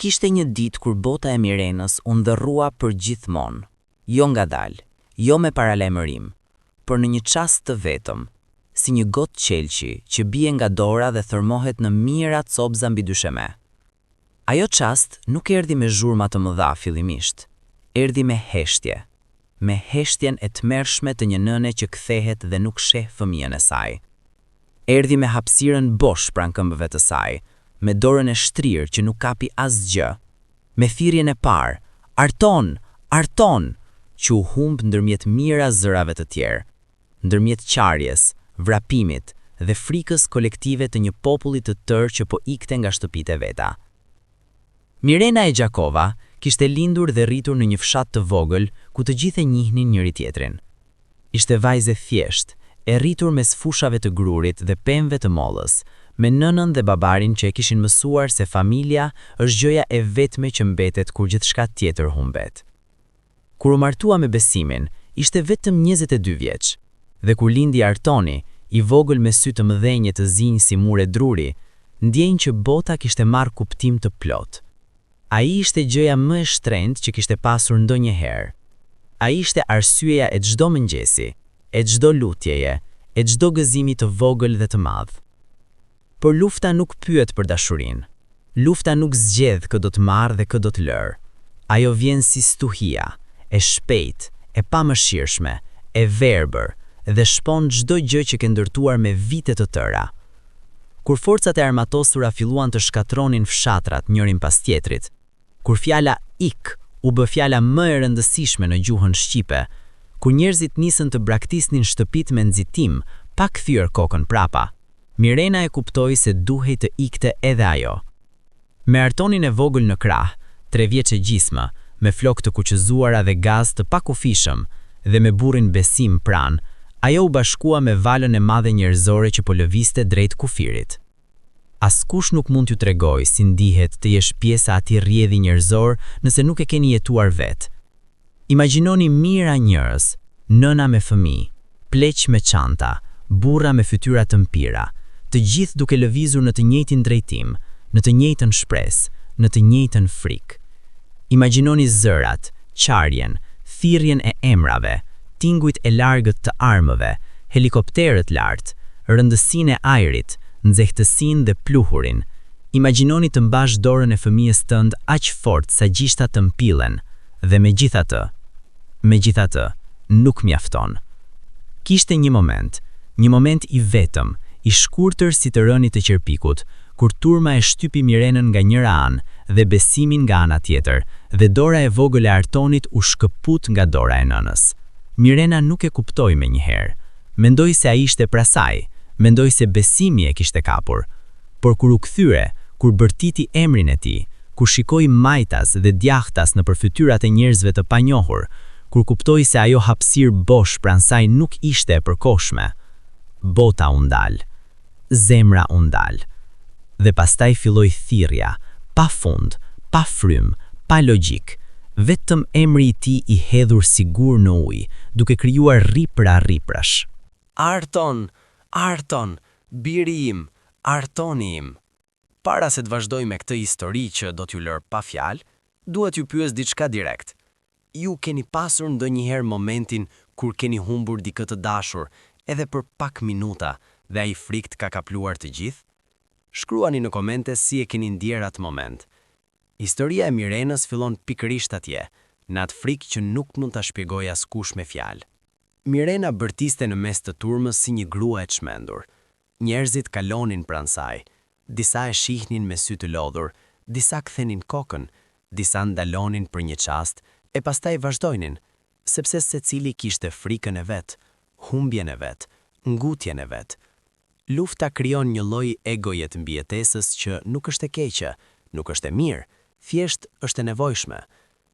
Kishte një ditë kur bota e Mirenës u ndërrua përgjithmonë, jo ngadalë, jo me paralajmërim, por në një çast të vetëm, si një gotë qelqi që bie nga dora dhe thërmohet në mijëra copëza mbi dysheme. Ajo çast nuk erdhi me zhurma të mëdha fillimisht, erdhi me heshtje, me heshtjen e tmerrshme të një nëne që kthehet dhe nuk sheh fëmijën e saj. Erdhi me hapësirën bosh pranë këmbëve të saj, me dorën e shtrirë që nuk kapi asgjë, me thirrjen e parë, Arton! Arton! që u humb ndërmjet mijëra zërave të tjerë, ndërmjet qarjes, vrapimit dhe frikës kolektive të një populli të tërë që po ikte nga shtëpitë e veta. Mirena e Gjakova kishte lindur dhe rritur në një fshat të vogël ku të gjithë e njihnin njëri-tjetrin. Ishte vajzë e thjeshtë, e rritur mes fushave të grurit dhe pemëve të mollës, me nënën dhe babarin që e kishin mësuar se familja është gjëja e vetme që mbetet kur gjithçka tjetër humbet. Kur u martua me Besimin, ishte vetëm 22 vjeç. Dhe kur lindi Artoni, i vogël me sy të mëdhenj e të zinj si mure druri, ndjenjë që bota kishte marrë kuptim të plotë. Ai ishte gjëja më e shtrenjtë që kishte pasur ndonjëherë. Ai ishte arsyeja e çdo mëngjesi, e çdo lutjeje, e çdo gëzimi të vogël dhe të madh. Por lufta nuk pyet për dashurinë. Lufta nuk zgjedh kë do të marrë dhe kë do të lërë. Ajo vjen si stuhia, e shpejtë, e pamëshirshme, e verbër, dhe shpon çdo gjë që ke ndërtuar me vite të tëra. Kur forcat e armatosura filluan të shkatërronin fshatrat njërin pas tjetrit, kur fjala ik u bë fjala më e rëndësishme në gjuhën shqipe, kur njerëzit nisën të braktisnin shtëpitë me nxitim, pa kthyer kokën prapa, Mirena e kuptoi se duhej të ikte edhe ajo. Me Artonin e vogël në krah, tre vjeç e gjysmë, me flokë të kuqëzuara dhe gaz të pakufishëm, dhe me burrin Besim pranë, ajo u bashkua me valën e madhe njerëzore që po lëvizte drejt kufirit. Askush nuk mund t'ju tregojë si ndihet të jesh pjesë e atij rrjedhi njerëzor nëse nuk e keni jetuar vetë. Imagjinoni mijëra njerëz, nëna me fëmijë, pleq me çanta, burra me fytyra të mpira, të gjithë duke lëvizur në të njëjtin drejtim, në të njëjtën shpresë, në të njëjtën frikë. Imagjinoni zërat, qarjen, thirrjen e emrave, tingujt e largët të armëve, helikopterët lart, rëndësinë e ajrit, nxehtësinë dhe pluhurin. Imagjinoni të mbash dorën e fëmijës tënd aq fort sa gishtat të mpillen, dhe megjithatë, megjithatë, nuk mjafton. Kishte një moment, një moment i vetëm, i shkurtër si të rënit të qerpikut, kur turma e shtypi Mirenën nga njëra anë dhe Besimin nga ana tjetër, dhe dora e vogël e Artonit u shkëput nga dora e nënës. Mirena nuk e kuptoi menjëherë. Mendoi se ai ishte pranë saj, mendoi se Besimi e kishte kapur. Por kur u kthye, kur bërtiti emrin e tij, kur shikoi majtas dhe djathtas nëpër fytyrat e njerëzve të panjohur, kur kuptoi se ajo hapësirë bosh pranë saj nuk ishte e përkohshme, bota u ndal. Zemra u ndal. Dhe pastaj filloi thirrja, pa fund, pa frymë, pa logjikë, vetëm emri i tij i hedhur si gur në ujë, duke krijuar rripra rriprash. Arton! Arton! Biri im! Artoni im! Para se të vazhdoj me këtë histori që do t'ju lërë pa fjalë, dua t'ju pyes diçka direkt. Ju keni pasur ndonjëherë momentin kur keni humbur dikë të dashur, edhe për pak minuta, dhe ai frikë të ka kapluar të gjithë? Shkruani në komente si e keni ndjerë atë moment. Historia e Mirenës fillon pikërisht atje, në atë frikë që nuk mund ta shpjegojë askush me fjalë. Mirena bërtiste në mes të turmës si një grua e çmendur. Njerëzit kalonin pranë saj, disa e shihnin me sy të lodhur, disa kthenin kokën, disa ndalonin për një çast e pastaj vazhdojnin, sepse secili kishte frikën e vet, humbjen e vet, ngutjen e vet. Lufta krijon një lloj egoje të mbijetesës që nuk është e keqe, nuk është e mirë, thjesht është e nevojshme.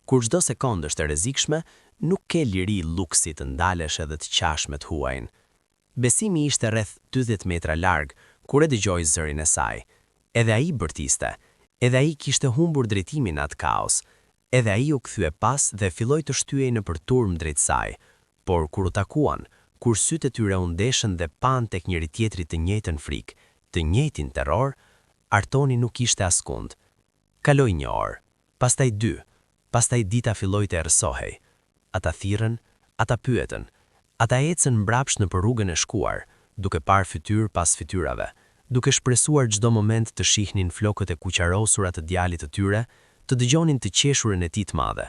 Kur çdo sekondë është e rrezikshme, nuk ke liri luksi të ndalesh edhe të qash me të huajin. Besimi ishte rreth 40 metra larg, kur e dëgjoi zërin e saj. Edhe ai bërtiste. Edhe ai kishte humbur drejtimin në atë kaos. Edhe ai u kthye pas dhe filloi të shtyhej nëpër turmë drejt saj. Por kur u takuan, kur sytë e tyre u ndeshën dhe panë tek njëri-tjetri të njëjtën frikë, të njëjtin terror, Artoni nuk ishte askund. Kaloi një orë, pastaj dy, pastaj dita filloi të errësohej. Ata thirrën, ata pyetën, ata ecën mbrapsht nëpër rrugën e shkuar, duke parë fytyrë pas fytyrave, duke shpresuar çdo moment të shihnin flokët e kuqarosura të djalit të tyre, të dëgjonin të qeshurën e tij të madhe.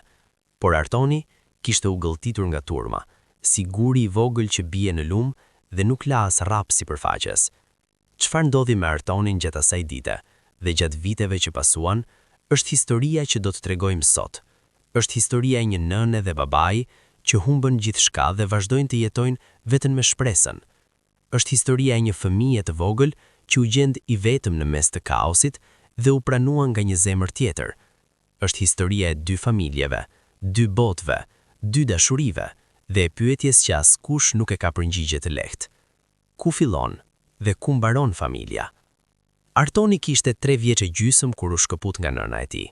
Por Artoni kishte u gëlltitur nga turma, si guri i vogël që bie në lumë dhe nuk la as rrap sipërfaqes. Çfarë ndodhi me Artonin gjatë asaj dite dhe gjatë viteve që pasuan, është historia që do të tregojmë sot. Është historia e një nëne dhe babai që humbën gjithçka dhe vazhdojnë të jetojnë vetëm me shpresën. Është historia e një fëmije të vogël që u gjend i vetëm në mes të kaosit dhe u pranua nga një zemër tjetër. Është historia e dy familjeve, dy botëve, dy dashurive dhe e pyetjes që askush nuk e ka përgjigje të lehtë. Ku fillon dhe ku mbaron familja? Artoni kishte tre vjeç e gjysëm kur u shkëput nga nëna e tij.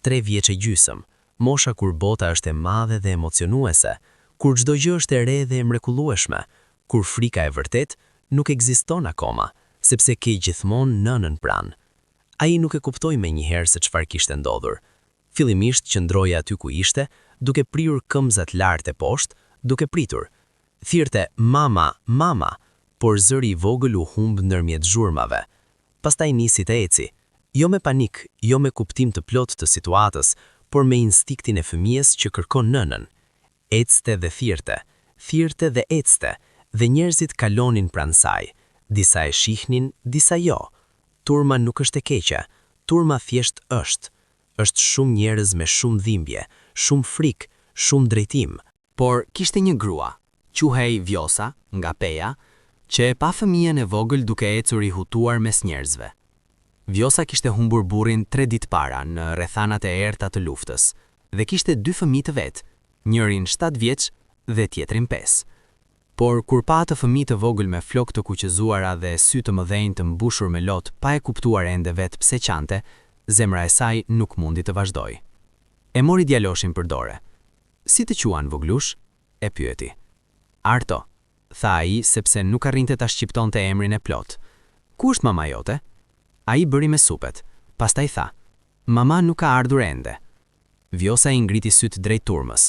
Tre vjeç e gjysëm, mosha kur bota është e madhe dhe emocionuese, kur çdo gjë është e re dhe e mrekullueshme, kur frika e vërtetë nuk ekziston akoma, sepse ke gjithmonë nënën pranë. Ai nuk e kuptoi menjëherë se çfarë kishte ndodhur. Fillimisht qëndroi aty ku ishte, duke prirur këmbëzat lart e poshtë, duke pritur. Thirrte mama, mama, por zëri i vogël u humb ndërmjet zhurmave. Pastaj nisi të eci, jo me panik, jo me kuptim të plotë të situatës, por me instinktin e fëmijës që kërkon nënën. Ecte dhe thirrte, thirrte dhe ecte, dhe njerëzit kalonin pranë saj. Disa e shihnin, disa jo. Turma nuk është e keqe, turma thjesht është. Është shumë njerëz me shumë dhimbje, shumë frikë, shumë drejtim. Por kishte një grua, quhej Vjosa, nga Peja, që e pa fëmijën e vogël duke ecur i hutuar mes njerëzve. Vjosa kishte humbur burrin tre ditë para në rrethanat e errëta të luftës dhe kishte dy fëmijë të vet, njërin 7 vjeç dhe tjetrin 5. Por kur pa atë fëmijë të vogël me flokë të kuqëzuara dhe sy të mëdhenj të mbushur me lot pa e kuptuar ende vetë pse qante, zemra e saj nuk mundi të vazhdojë. E mori djaloshin për dore. Si të quan, voglush? e pyeti. Arto, tha ai sepse nuk arrinte ta shqiptonte emrin e plotë. Ku është mama jote? Ai bëri me supet, pastaj tha, Mama nuk ka ardhur ende. Vjosa i ngriti sytë drejt turmës.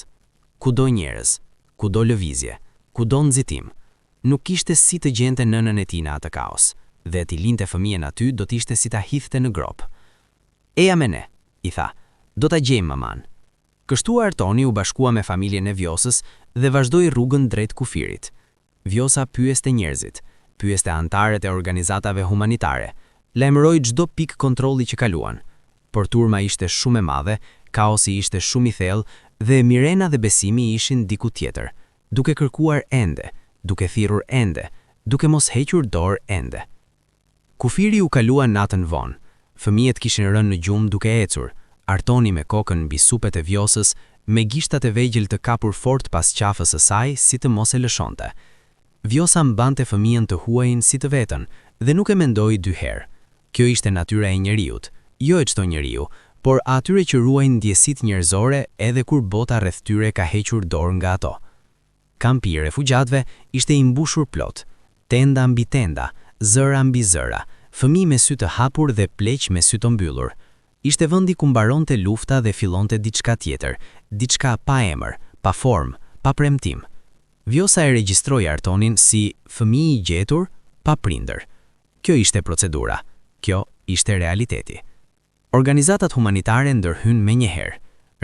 Kudo njerëz, kudo lëvizje, kudo nxitim. Nuk kishte si të gjente nënën e tij në atë kaos, dhe t'i linte fëmijën aty do të ishte si ta hidhte në gropë. Eja me ne, i tha, do ta gjejmë mamanë. Kështu Artoni u bashkua me familjen e Vjosës dhe vazhdoi rrugën drejt kufirit. Vjosa pyeste njerëzit, pyeste anëtarët e organizatave humanitare, lajmëroi çdo pikë kontrolli që kaluan. Por turma ishte shumë e madhe, kaosi ishte shumë i thellë dhe Mirena dhe Besimi ishin diku tjetër, duke kërkuar ende, duke thirrur ende, duke mos hequr dorë ende. Kufiri u kalua natën vonë. Fëmijët kishin rënë në gjumë duke ecur, Artoni me kokën mbi supet e Vjosës, me gishtat e vegjël të kapur fort pas qafës së saj si të mos e lëshonte. Vjosa mbante fëmijën të huajin si të vetën dhe nuk e mendoi dy herë. Kjo ishte natyra e njeriut, jo e çdo njeriu, por atyre që ruajnë ndjesitë njerëzore edhe kur bota rreth tyre ka hequr dorë nga ato. Kampi i refugjatëve ishte i mbushur plot. Tenda mbi tenda, zëra mbi zëra, fëmijë me sy të hapur dhe pleq me sy të mbyllur. Ishte vendi ku mbaronte lufta dhe fillonte diçka tjetër, diçka pa emër, pa formë, pa premtim. Vjosa e regjistroi Artonin si fëmijë i gjetur, pa prindër. Kjo ishte procedura. Kjo ishte realiteti. Organizatat humanitare ndërhynë menjëherë.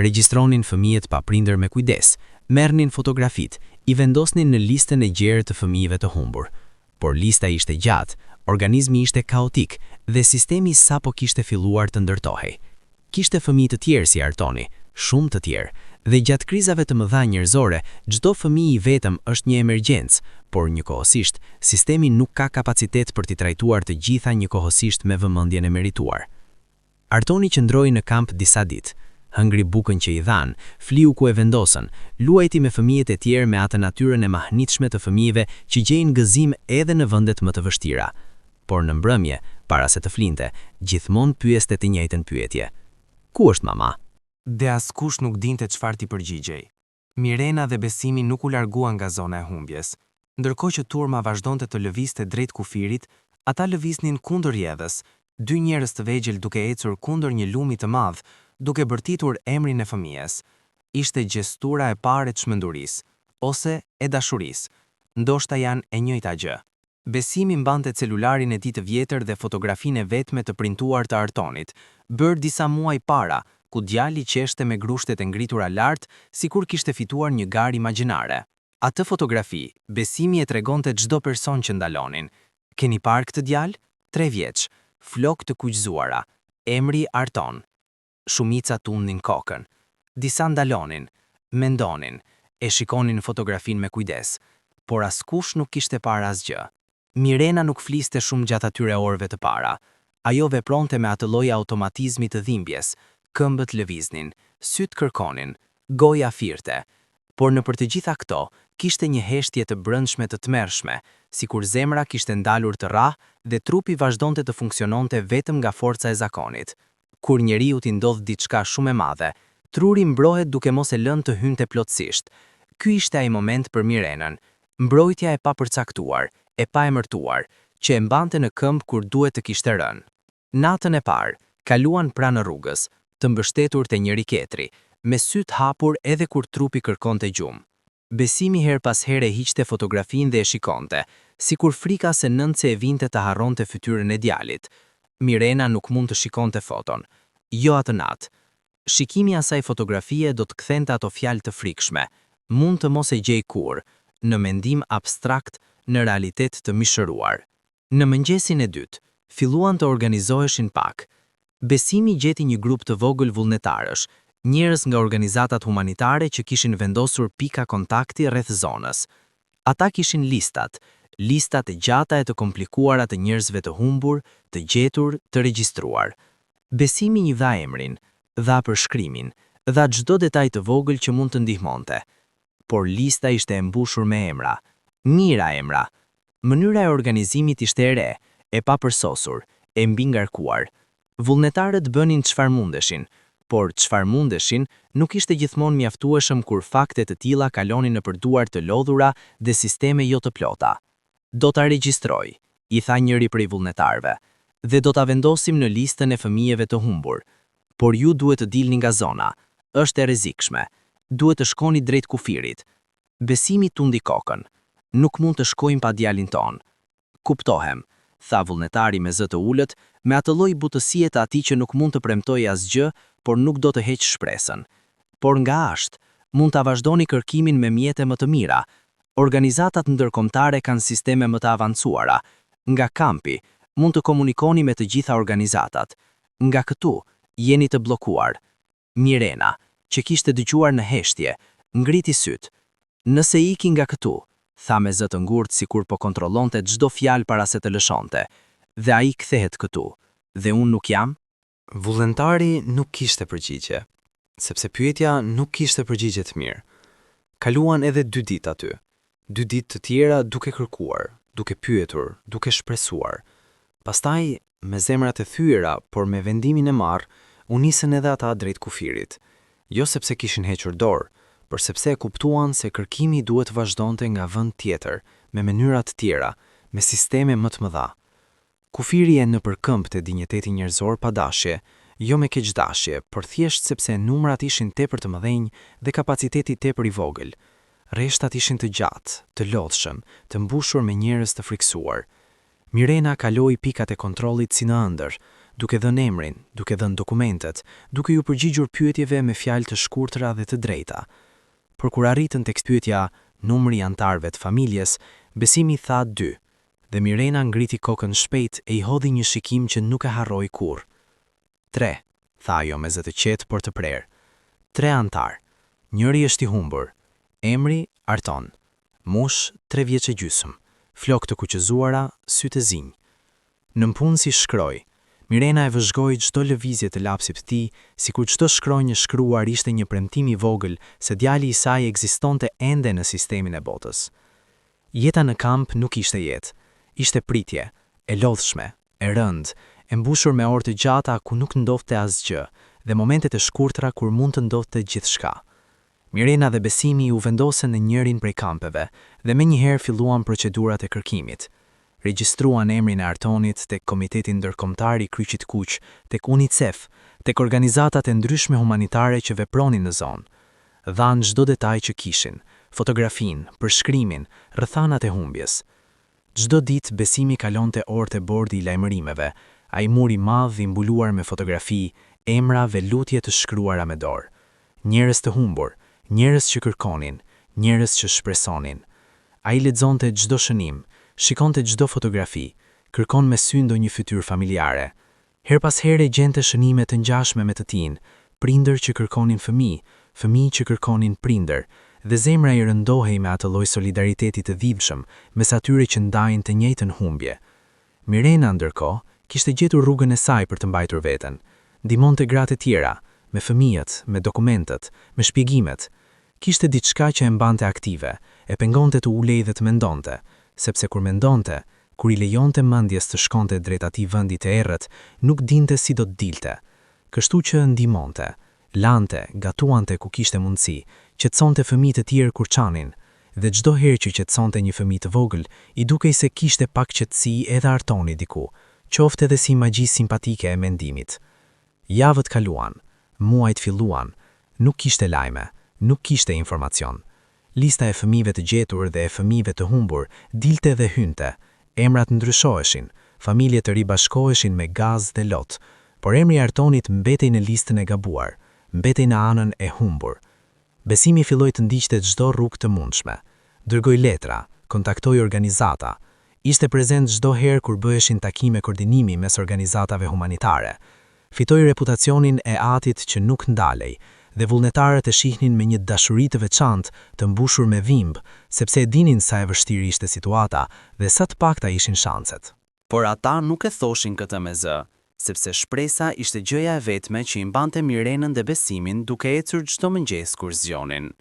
Regjistronin fëmijët pa prindër me kujdes, merrnin fotografitë, i vendosnin në listën e gjerë të fëmijëve të humbur. Por lista ishte gjatë, organizmi ishte kaotik dhe sistemi sapo kishte filluar të ndërtohej. Kishte fëmijë të tjerë si Artoni, shumë të tjerë, dhe gjatë krizave të mëdha njerëzore, çdo fëmijë i vetëm është një emergjencë, por njëkohësisht, sistemi nuk ka kapacitet për t'i trajtuar të gjitha njëkohësisht me vëmendjen e merituar. Artoni qëndroi në kamp disa ditë. Hëngri bukën që i dhanë, fliu ku e vendosën, luajti me fëmijët e tjerë me atë natyrën e mahnitshme të fëmijëve që gjejnë gëzim edhe në vendet më të vështira. Por në mbrëmje, para se të flinte, gjithmonë pyeste të njëjtën pyetje. Ku është mama? Dhe askush nuk dinte çfarë t'i përgjigjej. Mirena dhe Besimi nuk u larguan nga zona e humbjes. Ndërkohë që turma vazhdonte të lëvizte drejt kufirit, ata lëviznin kundër rrjedhës. Dy njerëz të vegjël duke ecur kundër një lumi të madh, duke bërtitur emrin e fëmijës. Ishte gjestura e parë e çmendurisë, ose e dashurisë. Ndoshta janë e njëjta gjë. Besimi mbante celularin e tij të vjetër dhe fotografinë e vetme të printuar të Artonit, bërë disa muaj para, ku djali qeshte me grushtet e ngritura lart, sikur kishte fituar një garë imagjinare. Atë fotografi, Besimi e tregonte çdo person që ndalonin. Keni parë këtë djalë? Tre vjeç, flokë të kuqëzuara, emri Arton. Shumica tundnin kokën. Disa ndalonin, mendonin, e shikonin fotografinë me kujdes, por askush nuk kishte parë asgjë. Mirena nuk fliste shumë gjatë atyre orëve të para. Ajo vepronte me atë lloj automatizmi të dhimbjes, këmbët lëviznin, sytë kërkonin, goja thirrte. Por nëpër të gjitha këto, kishte një heshtje të brendshme të tmerrshme, sikur zemra kishte ndalur të rrahë dhe trupi vazhdonte të funksiononte vetëm nga forca e zakonit. Kur njeriut i ndodh diçka shumë e madhe, truri mbrohet duke mos e lënë të hynte plotësisht. Ky ishte ai moment për Mirenën. Mbrojtja e papërcaktuar, e paemërtuar, që e mbante në këmbë kur duhet të kishte rënë. Natën e parë, kaluan pranë rrugës, të mbështetur te njëri-tjetri, me sytë hapur edhe kur trupi kërkonte gjumë. Besimi herë pas here hiqte fotografinë dhe e shikonte, sikur frika se nënëse e vinte të harronte fytyrën e djalit. Mirena nuk mund të shikonte foton. Jo atë natë. Shikimi i asaj fotografie do të kthente ato fjalë të frikshme, mund të mos e gjej kurrë, në mendim abstrakt, në realitet të mishëruar. Në mëngjesin e dytë, filluan të organizoheshin pak. Besimi gjeti një grup të vogël vullnetarësh, njerëz nga organizatat humanitare që kishin vendosur pika kontakti rreth zonës. Ata kishin listat, lista të gjata e të komplikuara të njerëzve të humbur, të gjetur, të regjistruar. Besimi i dha emrin, dha përshkrimin, dha çdo detaj të vogël që mund të ndihmonte. Por lista ishte e mbushur me emra, mijëra emra. Mënyra e organizimit ishte e re, e papërsosur, e mbingarkuar. Vullnetarët bënin çfarë mundeshin, por çfarë mundeshin nuk ishte gjithmonë mjaftueshëm kur fakte të tilla kalonin nëpër duar të lodhura dhe sisteme jo të plota. Do ta regjistroj, i tha njëri prej vullnetarëve, dhe do ta vendosim në listën e fëmijëve të humbur. Por ju duhet të dilni nga zona. Është e rrezikshme. Duhet të shkoni drejt kufirit. Besimi tundi kokën. Nuk mund të shkojmë pa djalin tonë. Kuptohem, tha vullnetari me zë të ulët, me atë lloj butësie të atij që nuk mund të premtojë asgjë, por nuk do të heqë shpresën. Por nga jashtë, mund ta vazhdoni kërkimin me mjete më të mira. Organizatat ndërkombëtare kanë sisteme më të avancuara. Nga kampi, mund të komunikoni me të gjitha organizatat. Nga këtu, jeni të bllokuar. Mirena, që kishte dëgjuar në heshtje, ngriti sytë. Nëse iki nga këtu, tha me zë të ngurtë sikur po kontrollonte çdo fjalë para se të lëshonte, dhe ai kthehet këtu, dhe unë nuk jam? Vullnetari nuk kishte përgjigje, sepse pyetja nuk kishte përgjigje të mirë. Kaluan edhe dy ditë aty. Dy ditë të tjera duke kërkuar, duke pyetur, duke shpresuar. Pastaj, me zemrat e thyera, por me vendimin e marrë, u nisën edhe ata drejt kufirit. Jo sepse kishin hequr dorë, por sepse e kuptuan se kërkimi duhet të vazhdonte nga vend tjetër, me mënyra të tjera, me sisteme më të mëdha. Kufiri e nëpërkëmbte dinjitetin njerëzor pa dashje, jo me keqdashje, por thjesht sepse numrat ishin tepër të mëdhenj dhe kapaciteti tepër i vogël. Rreshtat ishin të gjatë, të lodhshëm, të mbushur me njerëz të frikësuar. Mirena kaloi pikat e kontrollit si në ëndërr, duke dhënë emrin, duke dhënë dokumentet, duke iu përgjigjur pyetjeve me fjalë të shkurtra dhe të drejta. Por kur arritën tek pyetja numri i anëtarëve të familjes, Besimi tha dy, dhe Mirena ngriti kokën shpejt e i hodhi një shikim që nuk e harroi kurrë. Tre, tha ajo me zë të qetë por të prerë. Tre anëtarë. Njëri është i humbur. Emri Arton. Moshë tre vjeç e gjysmë. Flokë të kuqëzuara, sy të zinj. Nëpunësi shkroi. Mirena e vëzhgoi çdo lëvizje të lapsit të tij, sikur çdo shkronjë e shkruar ishte një premtim i vogël se djali i saj ekzistonte ende në sistemin e botës. Jeta në kamp nuk ishte jetë. Ishte pritje, e lodhshme, e rëndë, e mbushur me orë të gjata ku nuk ndodhte asgjë dhe momente të shkurtra kur mund të ndodhte gjithçka. Mirena dhe Besimi u vendosën në njërin prej kampeve dhe menjëherë filluan procedurat e kërkimit. Regjistruan emrin e Artonit tek Komiteti Ndërkombëtar i Kryqit të Kuq, tek UNICEF, tek organizatat e ndryshme humanitare që vepronin në zonë. Dhanë çdo detaj që kishin, fotografinë, përshkrimin, rrethanat e humbjes. Çdo ditë Besimi kalonte orë te bordi i lajmërimeve, ai mur i madh i mbuluar me fotografi, emra dhe lutje të shkruara me dorë. Njerëz të humbur, njerëz që kërkonin, njerëz që shpresonin. Ai lexonte çdo shënim, shikonte çdo fotografi, kërkon me sy ndonjë fytyrë familjare. Herë pas here gjente shënime të ngjashme me të tijin, prindër që kërkonin fëmijë, fëmijë që kërkonin prindër, dhe zemra i rëndohej me atë lloj solidariteti të dhimbshëm mes atyre që ndajnë të njëjtën humbje. Mirena, ndërkohë, kishte gjetur rrugën e saj për të mbajtur veten. Ndihmonte gratë e tjera, me fëmijët, me dokumentet, me shpjegimet. Kishte diçka që e mbante aktive, e pengonte të ulej dhe të mendonte, sepse kur mendonte, kur i lejonte mendjes të shkonte drejt atij vendi të errët, nuk dinte si do të dilte. Kështu që ndihmonte. Lante, gatuante ku kishte mundësi, qetësonte fëmijë të tjerë kur qanin. Dhe çdo herë që qetësonte një fëmijë të vogël, i dukej se kishte pak qetësi edhe Artoni diku, qoftë edhe si magji simpatike e mendimit. Javët kaluan, muajt filluan, nuk kishte lajme, nuk kishte informacion. Lista e fëmijëve të gjetur dhe e fëmijëve të humbur dilte dhe hynte, emrat ndryshoheshin, familjet ribashkoheshin me gaz dhe lot, por emri i Artonit mbetej në listën e gabuar, mbetej në anën e humbur. Besimi filloi të ndiqte çdo rrugë të mundshme. Dërgoi letra, kontaktoi organizata, ishte prezent çdo herë kur bëheshin takime koordinimi mes organizatave humanitare. Fitoi reputacionin e atit që nuk ndalej, dhe vullnetarët e shihnin me një dashuri të veçantë, të mbushur me dhimbje, sepse e dinin sa e vështirë ishte situata dhe sa të pakta ishin shanset. Por ata nuk e thoshin këtë me zë, sepse shpresa ishte gjëja e vetme që i mbante Mirenën dhe Besimin duke ecur çdo mëngjes kur zgjonin.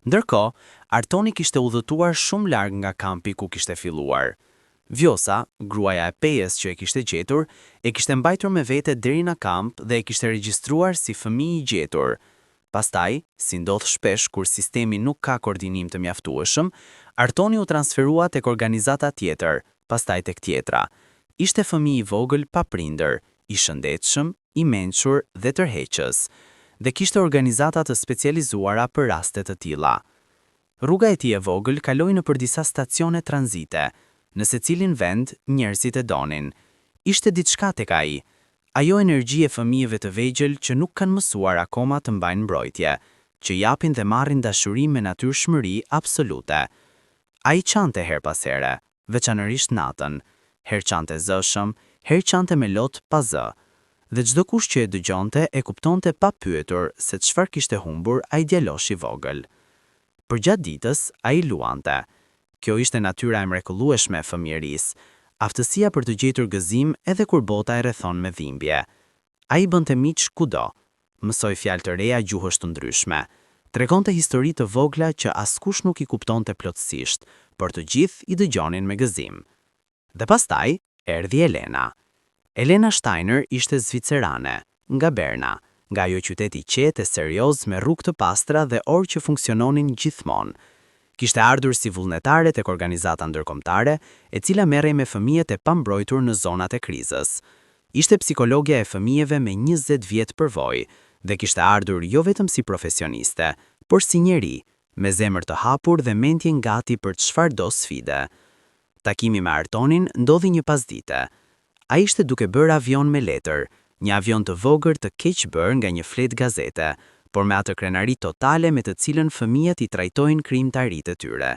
Ndërkohë, Artoni kishte udhëtuar shumë larg nga kampi ku kishte filluar. Vjosa, gruaja e Pejës që e kishte gjetur, e kishte mbajtur me vete deri në kamp dhe e kishte regjistruar si fëmijë i gjetur. Pastaj, si ndodh shpesh kur sistemi nuk ka koordinim të mjaftueshëm, Artoni u transferua tek organizata tjetër, pastaj tek tjetra. Ishte fëmijë i vogël pa prindër, i shëndetshëm, i mençur dhe tërheqës. Dhe kishte organizata të specializuara për raste të tilla. Rruga e tij e vogël kaloi nëpër disa stacione tranzite. Në secilin vend, njerëzit e donin. Ishte diçka tek ai. Ajo energji e fëmijëve të vegjël që nuk kanë mësuar akoma të mbajnë mbrojtje, që japin dhe marrin dashuri me natyrshmëri absolute. Ai qante herë pas here, veçanërisht natën. Herë qante zëshëm, herë qante me lot pa zë. Dhe çdokush që e dëgjonte e kuptonte pa pyetur se çfarë kishte humbur ai djalosh i vogël. Përgjatë ditës, ai luante. Kjo ishte natyra e mrekullueshme e fëmijërisë, aftësia për të gjetur gëzim edhe kur bota e rrethon me dhimbje. Ai bënte miq kudo. Mësoi fjalë të reja gjuhësh të ndryshme. Tregonte histori të vogla që askush nuk i kuptonte plotësisht, por të gjithë i dëgjonin me gëzim. Dhe pastaj erdhi Elena. Elena Steiner ishte zvicerane, nga Berna, nga ajo qytet i qetë e serioz me rrugë të pastra dhe orë që funksiononin gjithmonë. Kishte ardhur si vullnetare tek organizata ndërkombëtare, e cila merrej me fëmijët e pambrojtur në zonat e krizës. Ishte psikologja e fëmijëve me 20 vjet përvojë dhe kishte ardhur jo vetëm si profesioniste, por si njeri, me zemër të hapur dhe mendjen gati për çfarëdo sfide. Takimi me Artonin ndodhi një pasdite. Ai ishte duke bërë avion me letër, një avion të vogël të keqbërë nga një fletë gazete, por me atë krenari totale me të cilën fëmijët i trajtojnë krijimtaritë e tyre.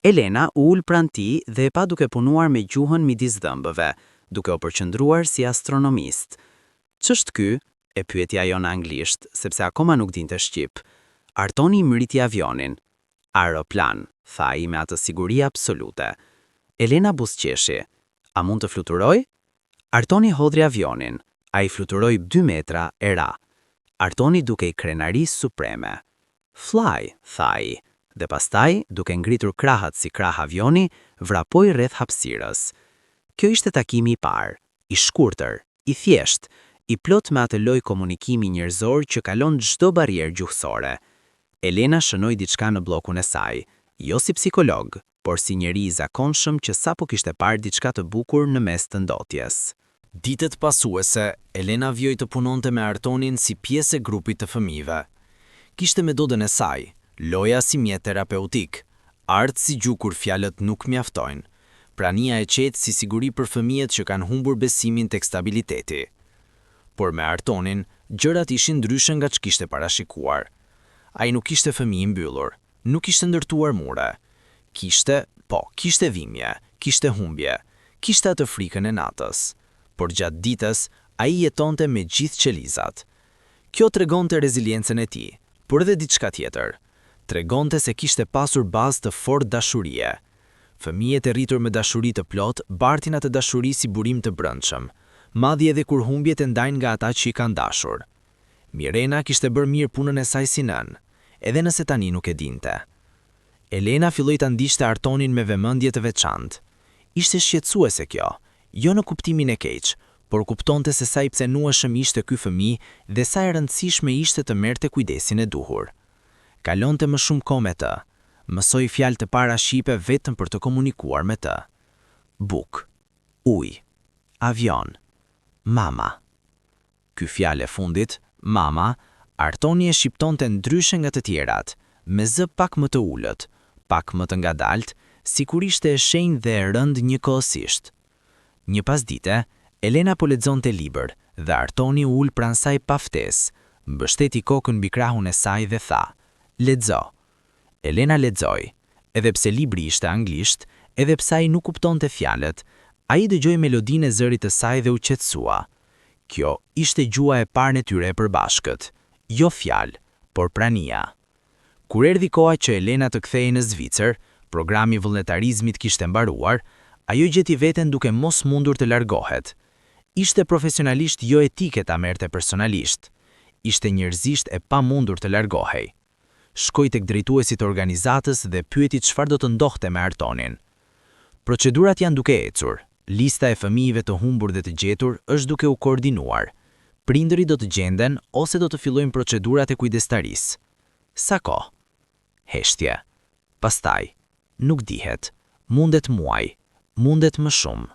Elena u ul pranë tij dhe e pa duke punuar me gjuhën midis dhëmbëve, duke u përqendruar si astronomist. Ç'është ky? e pyeti ajo në anglisht, sepse akoma nuk dinte shqip. Artoni i ngriti avionin. Aeroplan, tha ai me atë siguri absolute. Elena buzëqeshi. A mund të fluturojë? Artoni hodhi avionin. Ai fluturoi 2 metra e ra. Artoni dukej krenari supreme. Fly, tha ai, dhe pastaj, duke ngritur krahët si krah avioni, vrapoi rreth hapësirës. Kjo ishte takimi i parë, i shkurtër, i thjeshtë, i plot me atë lloj komunikimi njerëzor që kalon çdo barrierë gjuhësore. Elena shënoi diçka në bllokun e saj, jo si psikolog, por si njeri i zakonshëm që sapo kishte parë diçka të bukur në mes të ndotjes. Ditët pasuese, Elena vijoi të punonte me Artonin si pjesë e grupit të fëmijëve. Kishte metodën e saj, loja si mjet terapeutik, art si gjuhë kur fjalët nuk mjaftojnë, prania e qetë si siguri për fëmijët që kanë humbur besimin tek stabiliteti. Por me Artonin, gjërat ishin ndryshe nga ç'kishte parashikuar. Ai nuk ishte fëmijë i mbyllur, nuk kishte ndërtuar mure. Kishte, po, kishte dhimbje, kishte humbje, kishte atë frikën e natës. Por gjatë ditës, ai jetonte me gjithë qelizat. Kjo tregonte reziliencën e tij, por edhe diçka tjetër. Tregonte se kishte pasur bazë të fortë dashurie. Fëmijët e rritur me dashuri të plotë bartin atë dashuri si burim të brendshëm, madje edhe kur humbjet e ndajnë nga ata që i kanë dashur. Mirena kishte bërë mirë punën e saj si nënë, edhe nëse tani nuk e dinte. Elena filloi ta ndiqte Artonin me vëmendje të veçantë. Ishte shqetësuese kjo, jo në kuptimin e keq, por kuptonte se sa i cenueshëm ishte ky fëmijë dhe sa e rëndësishme ishte të merrte kujdesin e duhur. Kalonte më shumë kohë me të. Mësoi fjalë të para shqipe vetëm për të komunikuar me të. Bukë. Ujë. Avion. Mama. Ky fjalë e fundit, mama, Artoni e shqiptonte ndryshe nga të tjerat, me zë pak më të ulët, pak më të ngadaltë, sikur ishte e shenjtë dhe e rëndë njëkohësisht. Një pasdite, Elena po lexonte libër dhe Artoni u ul pranë saj pa ftesë, mbështeti kokën mbi krahun e saj dhe tha: Lexo. Elena lexoi. Edhe pse libri ishte anglisht, edhe pse ai nuk kuptonte fjalët, ai dëgjoi melodinë e zërit të saj dhe u qetësua. Kjo ishte gjuha e parë e tyre e përbashkët. Jo fjalë, por prania. Kur erdhi koha që Elena të kthehej në Zvicër, programi i vullnetarizmit kishte mbaruar, ajo gjeti veten duke mos mundur të largohet. Ishte profesionalisht jo etike ta merrte personalisht. Ishte njerëzisht e pamundur të largohej. Shkoi tek drejtuesit e organizatës dhe pyeti çfarë do të ndodhte me Artonin. Procedurat janë duke ecur. Lista e fëmijëve të humbur dhe të gjetur është duke u koordinuar. Prindërit do të gjenden ose do të fillojnë procedurat e kujdestarisë. Sa kohë? Heshtje. Pastaj, nuk dihet. Mundet muaj. Mundet më shumë.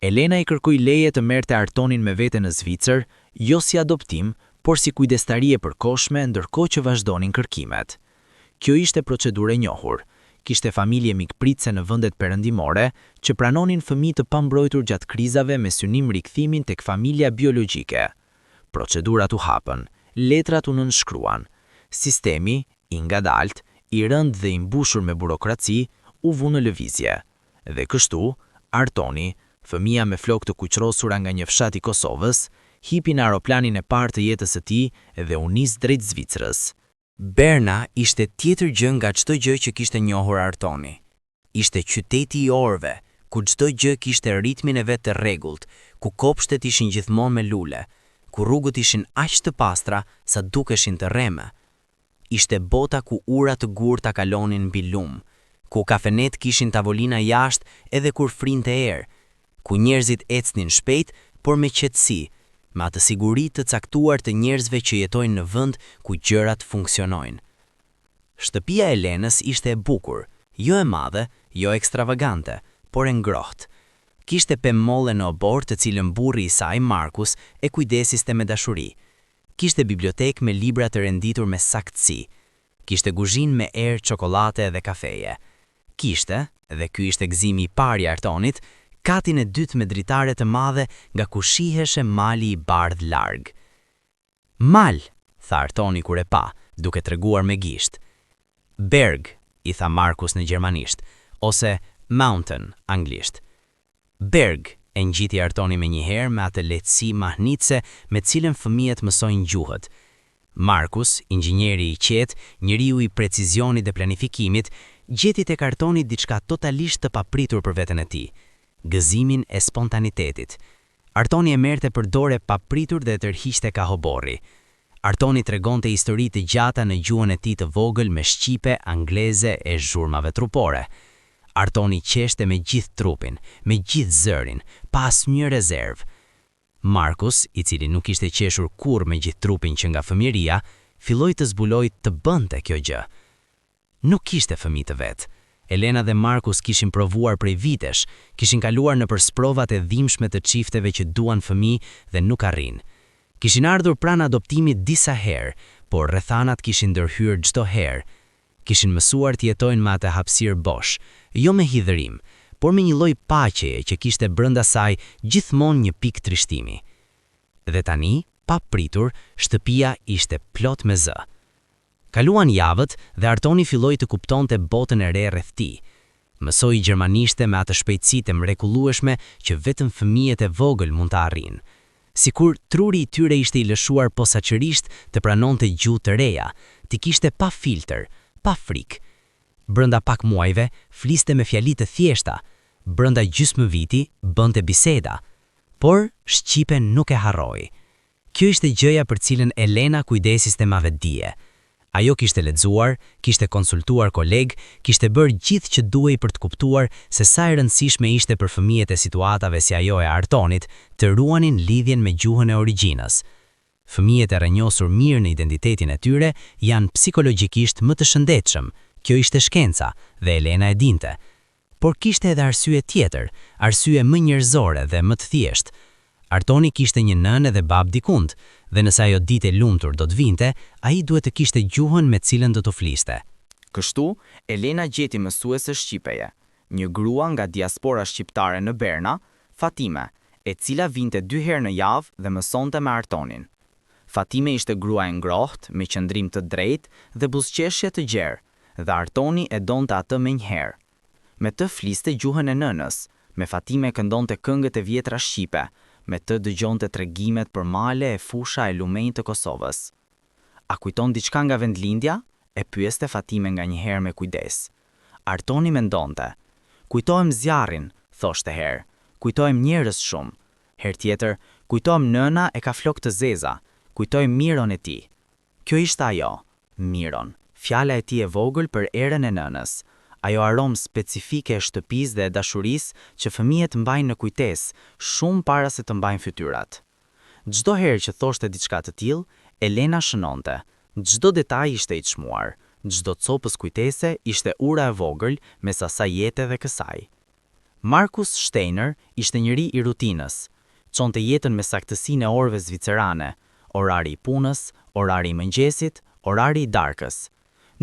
Elena i kërkoi leje të merrte Artonin me vete në Zvicër, jo si adoptim, por si kujdestari e përkohshme ndërkohë që vazhdonin kërkimet. Kjo ishte procedurë e njohur. Kishte familje mikpritëse në vendet perëndimore që pranonin fëmijë të pambrojtur gjatë krizave me synim rikthimin tek familja biologjike. Procedurat u hapën, letrat u nënshkruan. Sistemi, i ngadaltë, i rëndë dhe i mbushur me burokraci, u vu në lëvizje. Dhe kështu, Artoni, fëmija me flokë të kuqrosura nga një fshat i Kosovës, hipi në aeroplanin e parë të jetës së tij dhe u nis drejt Zvicrës. Berna ishte tjetër gjë nga çdo gjë që kishte njohur Artoni. Ishte qyteti i orëve, ku çdo gjë kishte ritmin e vet të rregullt, ku kopshtet ishin gjithmonë me lule, ku rrugët ishin aq të pastra sa dukeshin të rreme. Ishte bota ku ura të gurta kalonin mbi lumë, ku kafenetë kishin tavolina jashtë edhe kur frynte erë, ku njerëzit ecnin shpejt, por me qetësi, me atë siguri të caktuar të njerëzve që jetojnë në vend ku gjërat funksionojnë. Shtëpia e Elenës ishte e bukur, jo e madhe, jo ekstravagante, por e ngrohtë. Kishte pemë molle në oborr të cilën burri i saj, Markus, e kujdesiste me dashuri. Kishte bibliotekë me libra të renditur me saktësi. Kishte guzhinë me erë çokollate dhe kafeje. Kishte, dhe ky ishte gëzimi i parë i Artonit, katin e dytë me dritare të madhe nga ku shiheshe mali i bardhë larg. Mal! tha Artoni kur e pa, duke treguar me gisht. Berg, i tha Markus në gjermanisht, ose mountain, anglisht. Berg, e ngjiti Artoni menjëherë me atë lehtësi mahnitëse me të cilën fëmijët mësojnë gjuhët. Markus, inxhinieri i qetë, njeriu i precizionit dhe planifikimit, gjeti tek Artoni diçka totalisht të papritur për veten e tij, gëzimin e spontanitetit. Artoni e merrte për dore papritur dhe e tërhiqte kah oborri. Artoni tregonte histori të gjata në gjuhën e tij të vogël me shqipe, angleze e zhurmave trupore. Artoni qeshte me gjithë trupin, me gjithë zërin, pa asnjë rezervë. Markus, i cili nuk kishte qeshur kurrë me gjithë trupin që nga fëmijëria, filloi të zbulojë të bënte kjo gjë. Nuk kishte fëmijë të vet. Elena dhe Markus kishin provuar prej vitesh, kishin kaluar nëpër sprovat e dhimbshme të çifteve që duan fëmijë dhe nuk arrijnë. Kishin ardhur pranë adoptimit disa herë, por rrethanat kishin ndërhyrë çdo herë. Kishin mësuar të jetojnë me atë hapësirë bosh, jo me hidhërim, por me një lloj paqeje që kishte brenda saj gjithmonë një pikë trishtimi. Dhe tani, papritur, shtëpia ishte plot me zë. Kaluan javët dhe Artoni filloi të kuptonte botën e re rreth tij. Mësoi gjermanishte me atë shpejtësi të mrekullueshme që vetëm fëmijët e vogël mund ta arrijnë. Sikur truri i tyre ishte i lëshuar posaçërisht të pranonte gjuhë të reja, t'i kishte pa filtër, pa frikë. Brenda pak muajve fliste me fjali të thjeshta, brenda gjysmë viti bënte biseda. Por shqipen nuk e harroi. Kjo ishte gjëja për cilën Elena kujdesiste me vetëdije. Ajo kishte lexuar, kishte konsultuar kolegë, kishte bërë gjithë që duhej për të kuptuar se sa e rëndësishme ishte për fëmijët e situatave si ajo e Artonit të ruanin lidhjen me gjuhën e origjinës. Fëmijët e rrënjosur mirë në identitetin e tyre janë psikologjikisht më të shëndetshëm, kjo ishte shkenca dhe Elena e dinte. Por kishte edhe arsye tjetër, arsye më njerëzore dhe më të thjeshtë. Artoni kishte një nënë dhe babë dikund, dhe nëse ajo ditë e lumtur do të vinte, ai duhet të kishte gjuhën me cilën do t'u fliste. Kështu, Elena gjeti mësuese shqipeje, një grua nga diaspora shqiptare në Berna, Fatime, e cila vinte dy herë në javë dhe mësonte me Artonin. Fatime ishte grua e ngrohtë, me qëndrim të drejtë dhe buzëqeshje të gjerë, dhe Artoni e donte atë menjëherë. Me të fliste gjuhën e nënës, me Fatime këndonte këngët e vjetra shqipe, me të dëgjonte tregimet për male e fusha e lumenj të Kosovës. A kujton diçka nga vendlindja? e pyeste Fatime nganjëherë me kujdes. Artoni mendonte. Kujtohem zjarrin, thoshte herë. Kujtohem njerëz shumë. Herë tjetër, kujtohem nëna e ka flokë të zeza, kujtohem miron e tij. Kjo ishte ajo, miron, fjala e tij e vogël për erën e nënës, ajo aromë specifike e shtëpisë dhe e dashurisë që fëmijët mbajnë në kujtesë shumë para se të mbajnë fytyrat. Çdo herë që thoshte diçka të tillë, Elena shënonte. Çdo detaj ishte i çmuar, çdo copëz kujtese ishte ura e vogël mes asaj jete dhe kësaj. Markus Steiner ishte njeri i rutinës. Çonte jetën me saktësinë e orëve zvicerane, orari i punës, orari i mëngjesit, orari i darkës.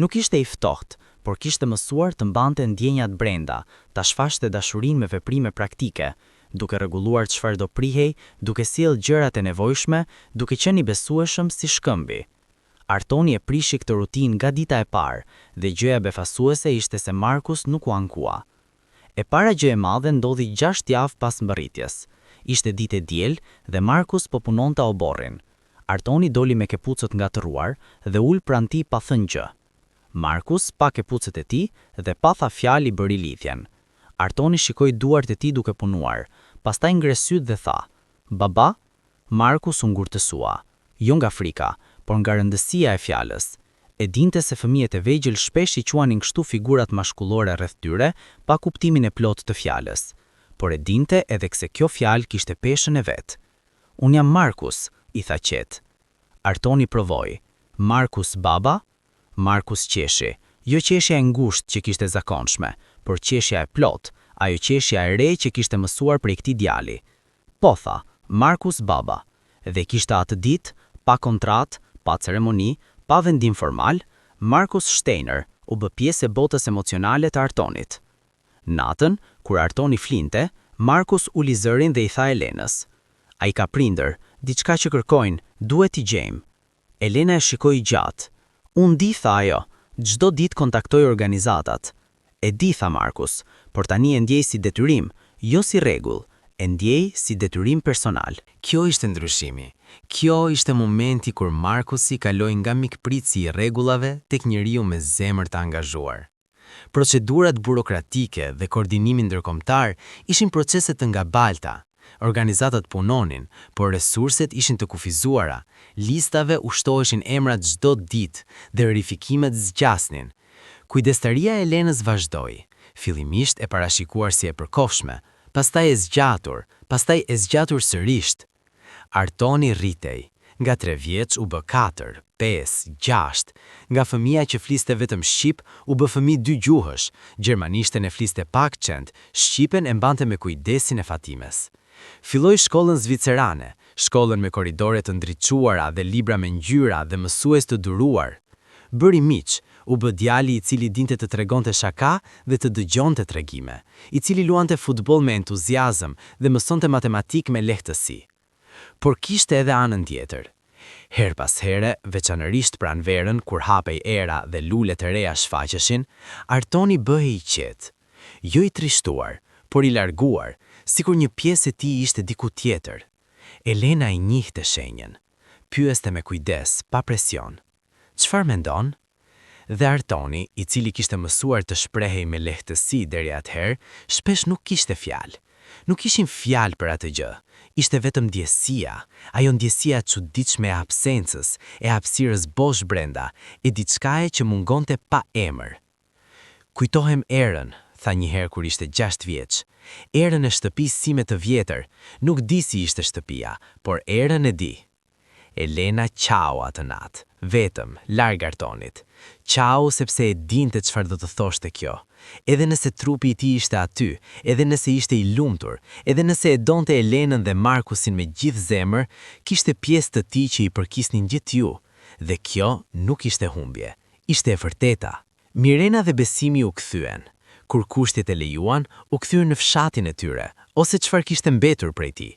Nuk ishte i ftohtë, por kishte mësuar të mbante ndjenjat brenda, ta shfaqte dashurinë me veprime praktike, duke rregulluar çfarë do prihej, duke sjellë gjërat e nevojshme, duke qenë i besueshëm si shkëmbi. Artoni e prishi këtë rutinë nga dita e parë dhe gjëja befasuese ishte se Markus nuk u ankua. E para gjë e madhe ndodhi gjashtë javë pas mbërritjes. Ishte ditë e diel dhe Markus po punonte oborrin. Artoni doli me këpucët ngatërruar dhe u ul pranë tij pa thënë gjë. Markus pa këpucët e tij dhe pa tha fjalë i bëri lidhjen. Artoni shikoi duart e tij duke punuar, pastaj ngre sytë dhe tha, Baba? Markus u ngurtësua. Jo nga frika, por nga rëndësia e fjalës. E dinte se fëmijët e vegjël shpesh i quanin kështu figurat mashkullore rreth tyre, pa kuptimin e plotë të fjalës. Por e dinte edhe se kjo fjalë kishte peshën e vet. Unë jam Markus, i tha qetë. Artoni provoi. Markus baba? Markus qeshi. Jo qeshja e ngushtë që kishte zakonshme, por qeshja e plotë, ajo qeshja e re që kishte mësuar prej këtij djali. Po tha, Markus baba. Dhe kishte atë ditë, pa kontratë, pa ceremoni, pa vendim formal, Markus Steiner u bë pjesë e botës emocionale të Artonit. Natën, kur Artoni flinte, Markus uli zërin dhe i tha Elenës. Ai ka prindër, diçka që kërkojnë, duhet t'i gjejmë. Elena e shikoi gjatë. Unë di, tha ajo, çdo ditë kontaktoj organizatat. E di, tha Markus, por tani e ndjej si detyrim, jo si rregull, e ndjej si detyrim personal. Kjo ishte ndryshimi. Kjo ishte momenti kur Markusi kaloi nga mikpritësi i rregullave tek njeriu me zemër të angazhuar. Procedurat burokratike dhe koordinimi ndërkombëtar ishin procese të ngabalta. Organizatat punonin, por resurset ishin të kufizuara, listave u shtoheshin emrat çdo ditë dhe verifikimet zgjasnin. Kujdestaria e Elenës vazhdoi, fillimisht e parashikuar si e përkohshme, pastaj e zgjatur, pastaj e zgjatur sërisht. Artoni rritej. Nga tre vjeç u bë katër, pesë, gjashtë. Nga fëmija që fliste vetëm shqip, u bë fëmijë dygjuhësh, gjermanishten e fliste pa akcent, shqipen e mbante me kujdesin e Fatimes. Filloi shkollën zvicerane, shkollën me korridore të ndriçuara dhe libra me ngjyra dhe mësues të duruar. Bëri miq, u bë djali i cili dinte të tregonte shaka dhe të dëgjonte tregime, i cili luante futboll me entuziazëm dhe mësonte matematikë me lehtësi. Por kishte edhe anën tjetër. Herë pas here, veçanërisht pranverën kur hapej era dhe lule të reja shfaqeshin, Artoni bëhej i qetë. Jo i trishtuar, por i larguar, sikur një pjesë e tij ishte diku tjetër. Elena e njihte shenjën. Pyeste me kujdes, pa presion. Çfarë mendon? Dhe Artoni, i cili kishte mësuar të shprehej me lehtësi deri atëherë, shpesh nuk kishte fjalë. Nuk ishin fjalë për atë gjë. Ishte vetëm ndjesia, ajo ndjesia e çuditshme e absencës, e hapësirës bosh brenda, e diçkaje që mungonte pa emër. Kujtohem erën, tha një herë kur ishte gjashtë vjeç. Erën e shtëpisë sime të vjetër, nuk di si ishte shtëpia, por erën e di. Elena qau atë natë, vetëm, larg Artonit. Qau sepse e dinte çfarë do të thoshte kjo. Edhe nëse trupi i tij ishte aty, edhe nëse ishte i lumtur, edhe nëse e donte Elenën dhe Markusin me gjithë zemër, kishte pjesë të tij që i përkisnin gjetiu. Dhe kjo nuk ishte humbje. Ishte e vërteta. Mirena dhe Besimi u kthyen. Kur kushtet e lejuan, u kthyen në fshatin e tyre, ose çfarë kishte mbetur prej tij.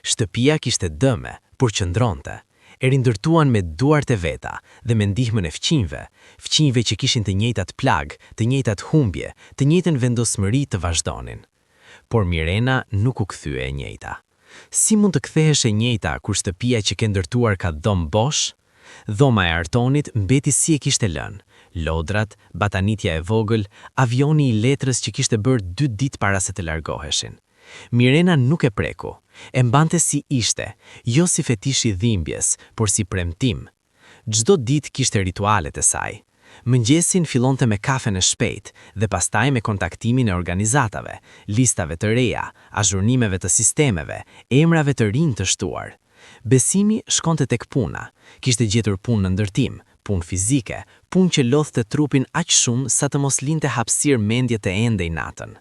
Shtëpia kishte dëme, por qëndronte. E rindërtuan me duart e veta dhe me ndihmën e fqinjve, fqinjve që kishin të njëjtat plagë, të njëjtat humbje, të njëjtën vendosmëri të vazhdonin. Por Mirena nuk u kthye e njëjta. Si mund të kthehesh e njëjta kur shtëpia që ke ndërtuar ka dhomë bosh? Dhoma e Artonit mbeti si e kishte lënë, lodrat, batanitja e vogël, avioni i letrës që kishte bërë dy ditë para se të largoheshin. Mirena nuk e preku. E mbante si ishte, jo si fetish i dhimbjes, por si premtim. Çdo ditë kishte ritualet e saj. Mëngjesin fillonte me kafen e shpejtë dhe pastaj me kontaktimin e organizatave, listave të reja, azhurnimeve të sistemeve, emrave të rinj të shtuar. Besimi shkonte tek puna. Kishte gjetur punë në ndërtim, punë fizike, punë që lodhte trupin aq shumë sa të mos linte hapësirë mendje të endej natën.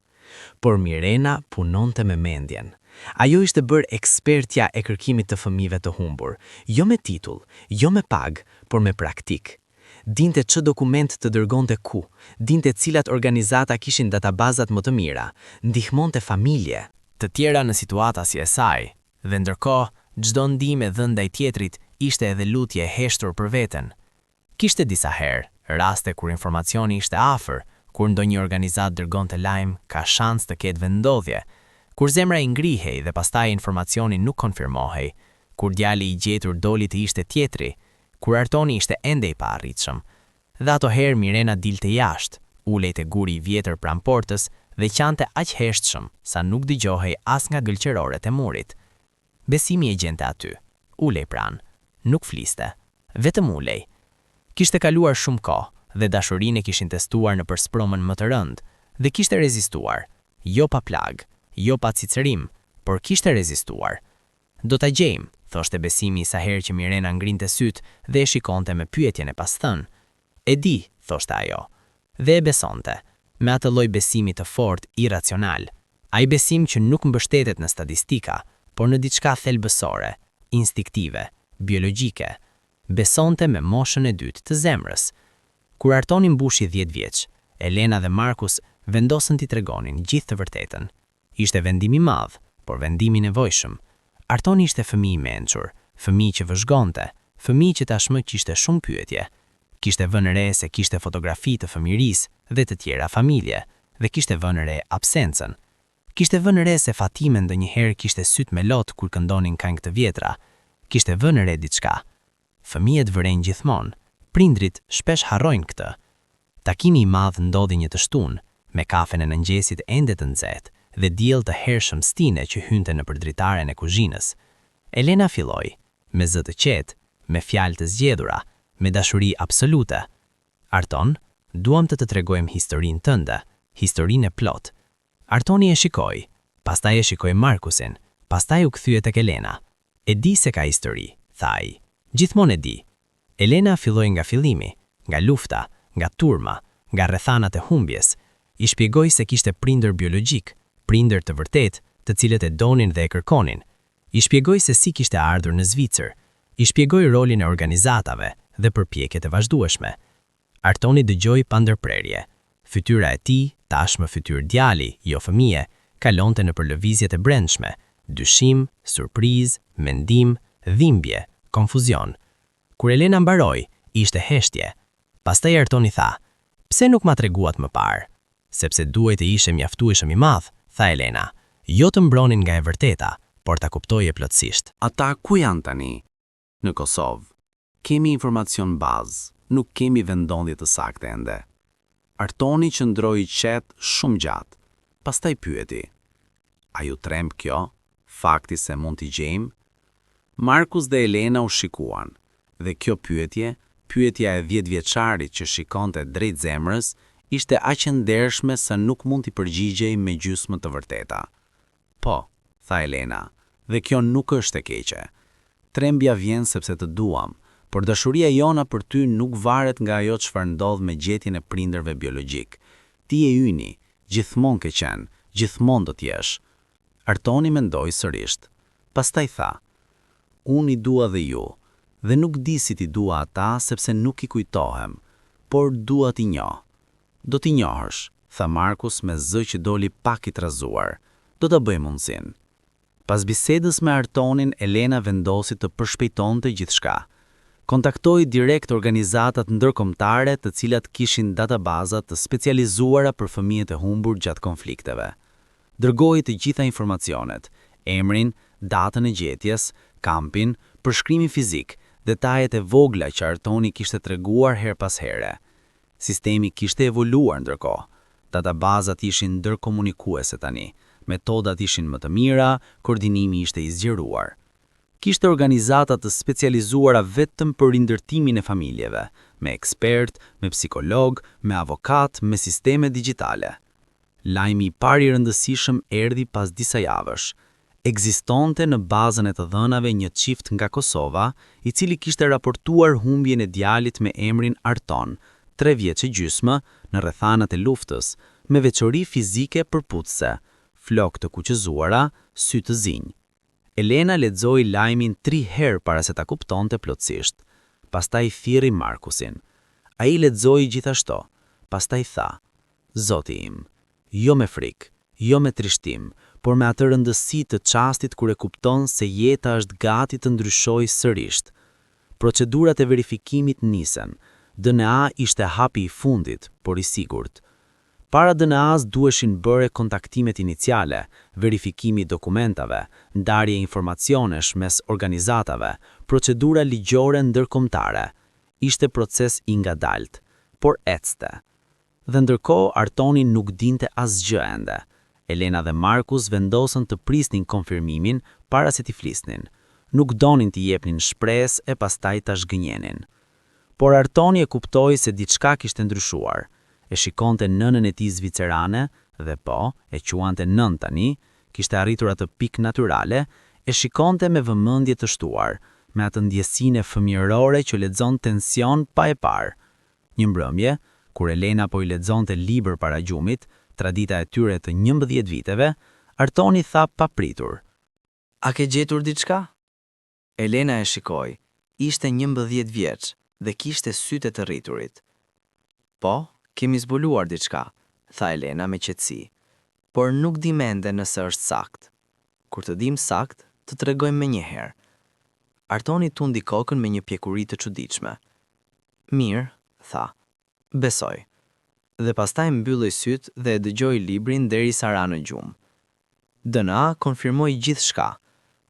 Por Mirena punonte me mendjen. Ajo ishte bërë ekspertja e kërkimit të fëmijëve të humbur, jo me titull, jo me pagë, por me praktikë. Dinte ç'dokument dokument të dërgonte ku, dinte cilat organizata kishin databazat më të mira, ndihmonte familje të tjera në situata si e saj, dhe ndërkohë, çdo ndihmë e dhënë ndaj tjetrit ishte edhe lutje e heshtur për veten. Kishte disa herë, raste kur informacioni ishte afër, kur ndonjë organizatë dërgonte lajm, ka shans të ketë vendndodhje, kur zemra i ngrihej dhe pastaj informacioni nuk konfirmohej, kur djali i gjetur doli të ishte tjetri, kur Artoni ishte ende i paarritshëm. Dhe ato herë Mirena dilte jashtë, ulej te guri i vjetër pranë portës dhe qante aq heshtshëm sa nuk dëgjohej as nga gëlqeroret e murit. Besimi e gjente aty, ulej pranë. Nuk fliste. Vetëm ulej. Kishte kaluar shumë kohë dhe dashurinë e kishin testuar në përspromën më të rëndë dhe kishte rezistuar. Jo pa plagë, jo pa cicërim, por kishte rezistuar. Do ta gjejmë, thoshte Besimi sa herë që Mirena ngrinte sytë dhe e shikonte me pyetjen e pasthënë. E di, thoshte ajo. Dhe e besonte, me atë lloj besimi të fortë, irracional. Ai besim që nuk mbështetet në statistika, por në diçka thelbësore, instiktive, biologjike. Besonte me moshën e dytë të zemrës. Kur Artoni mbushi 10 vjeç, Elena dhe Markus vendosën t'i tregonin gjithë të vërtetën. Ishte vendim i madh, por vendim i nevojshëm. Artoni ishte fëmijë i mençur, fëmijë që vëzhgonte, fëmijë që tashmë kishte shumë pyetje. Kishte vënë re se kishte fotografi të fëmijërisë dhe të tjera familje dhe kishte vënë re absencën. Kishte vënë re se Fatime ndonjëherë kishte sytë me lot kur këndonin këngë të vjetra. Kishte vënë re diçka. Fëmijët vërejnë gjithmonë, prindërit shpesh harrojnë këtë. Takimi i madh ndodhi një të shtunë, me kafen e mëngjesit ende të nxehtë dhe diell të hershëm stine që hynte nëpër dritaren e kuzhinës. Elena filloi, me zë të qetë, me fjalë të zgjedhura, me dashuri absolute. Arton, duam të të tregojmë historinë tënde, historinë e plotë. Artoni e shikoi, pastaj e shikoi Markusin, pastaj u kthye tek Elena. E di se ka histori, tha ai. Gjithmonë e di. Elena filloi nga fillimi, nga lufta, nga turma, nga rrethanat e humbjes. I shpjegoi se kishte prindër biologjikë, prindër të vërtetë, të cilët e donin dhe e kërkonin. I shpjegoi se si kishte ardhur në Zvicër. I shpjegoi rolin e organizatave dhe përpjekjet e vazhdueshme. Artoni dëgjoi pa ndërprerje. Fytyra e tij, tashmë fytyrë djali, jo fëmije, kalonte nëpër lëvizjet e brendshme, dyshim, surprizë, mendim, dhimbje, konfuzion. Kur Elena mbaroi, ishte heshtje. Pastaj Artoni tha, Pse nuk ma treguat më parë? Sepse duhej të ishe mjaftueshëm i madh, tha Elena. Jo të mbronin nga e vërteta, por ta kuptoje plotësisht. Ata ku janë tani? Në Kosovë. Kemi informacion bazë, nuk kemi vendndodhje të saktë ende. Artoni qëndroi i qetë shumë gjatë. Pastaj pyeti. A ju tremb kjo, fakti se mund t'i gjejmë? Markus dhe Elena u shikuan, dhe kjo pyetje, pyetja e dhjetëvjeçarit që shikonte drejt zemrës, ishte aq e ndershme sa nuk mund t'i përgjigjej me gjysmë të vërteta. Po, tha Elena, dhe kjo nuk është e keqe. Trembja vjen sepse të duam, por dashuria jona për ty nuk varet nga ajo çfarë ndodh me gjetjen e prindërve biologjikë. Ti je yni, gjithmonë ke qenë, gjithmonë do të jesh. Artoni mendoi sërisht. Pastaj tha, Unë i dua dhe ju, dhe nuk di si t'i dua ata sepse nuk i kujtohem, por dua t'i njoh. Do t'i njohësh, tha Markus me zë që doli pak i trazuar. Do ta bëjmë mundësinë. Pas bisedës me Artonin, Elena vendosi të përshpejtonte gjithçka. Kontaktoi direkt organizatat ndërkombëtare të cilat kishin databaza të specializuara për fëmijët e humbur gjatë konflikteve. Dërgoi të gjitha informacionet, emrin, datën e gjetjes, kampin, përshkrimin fizik, detajet e vogla që Artoni kishte treguar herë pas here. Sistemi kishte evoluar ndërkohë. Databazat ishin ndërkomunikuese tani, metodat ishin më të mira, koordinimi ishte i zgjeruar. Kishte organizata të specializuara vetëm për rindërtimin e familjeve, me ekspertë, me psikologë, me avokatë, me sisteme digjitale. Lajmi i parë i rëndësishëm erdhi pas disa javësh. Ekzistonte në bazën e të dhënave një çift nga Kosova, i cili kishte raportuar humbjen e djalit me emrin Arton, tre vjeç e gjysmë, në rrethanat e luftës, me veçori fizike përputhëse, flokë të kuqëzuara, sy të zinj. Elena lexoi lajmin tri herë para se ta kuptonte plotësisht. Pastaj thirri Markusin. Ai lexoi gjithashtu. Pastaj tha, Zoti im. Jo me frikë, jo me trishtim, por me atë rëndësi të çastit kur e kupton se jeta është gati të ndryshojë sërisht. Procedurat e verifikimit nisën. DNA ishte hapi i fundit, por i sigurt. Para DNA-s duheshin bërë kontaktimet iniciale, verifikimi i dokumentave, ndarje informacionesh mes organizatave, procedura ligjore ndërkombëtare. Ishte proces i ngadaltë, por ecte. Dhe ndërkohë Artoni nuk dinte asgjë ende. Elena dhe Markus vendosën të prisnin konfirmimin para se t'i flisnin. Nuk donin t'i jepnin shpresë e pastaj ta zhgënjenin. Por Artoni e kuptoi se diçka kishte ndryshuar. E shikonte nënën e tij zvicerane dhe po, e quante nënë tani, kishte arritur atë pikë natyrale, e shikonte me vëmendje të shtuar, me atë ndjesinë fëmijërore që lexon tension pa e parë. Një mbrëmje, kur Elena po i lexonte libër para gjumit, tradita e tyre të 11 viteve, Artoni tha papritur. A ke gjetur diçka? Elena e shikoi, ishte 11 vjeç dhe kishte sytë e të rriturit. Po, kemi zbuluar diçka, tha Elena me qetësi. Por nuk dim ende nëse është sakt. Kur të dim sakt, të tregojmë menjëherë. Artoni tundi kokën me një pjekuri të çuditshme. Mirë, tha. Besoj. Dhe pastaj mbylli sytë dhe e dëgjoi librin derisa ra në gjumë. DNA konfirmoi gjithçka.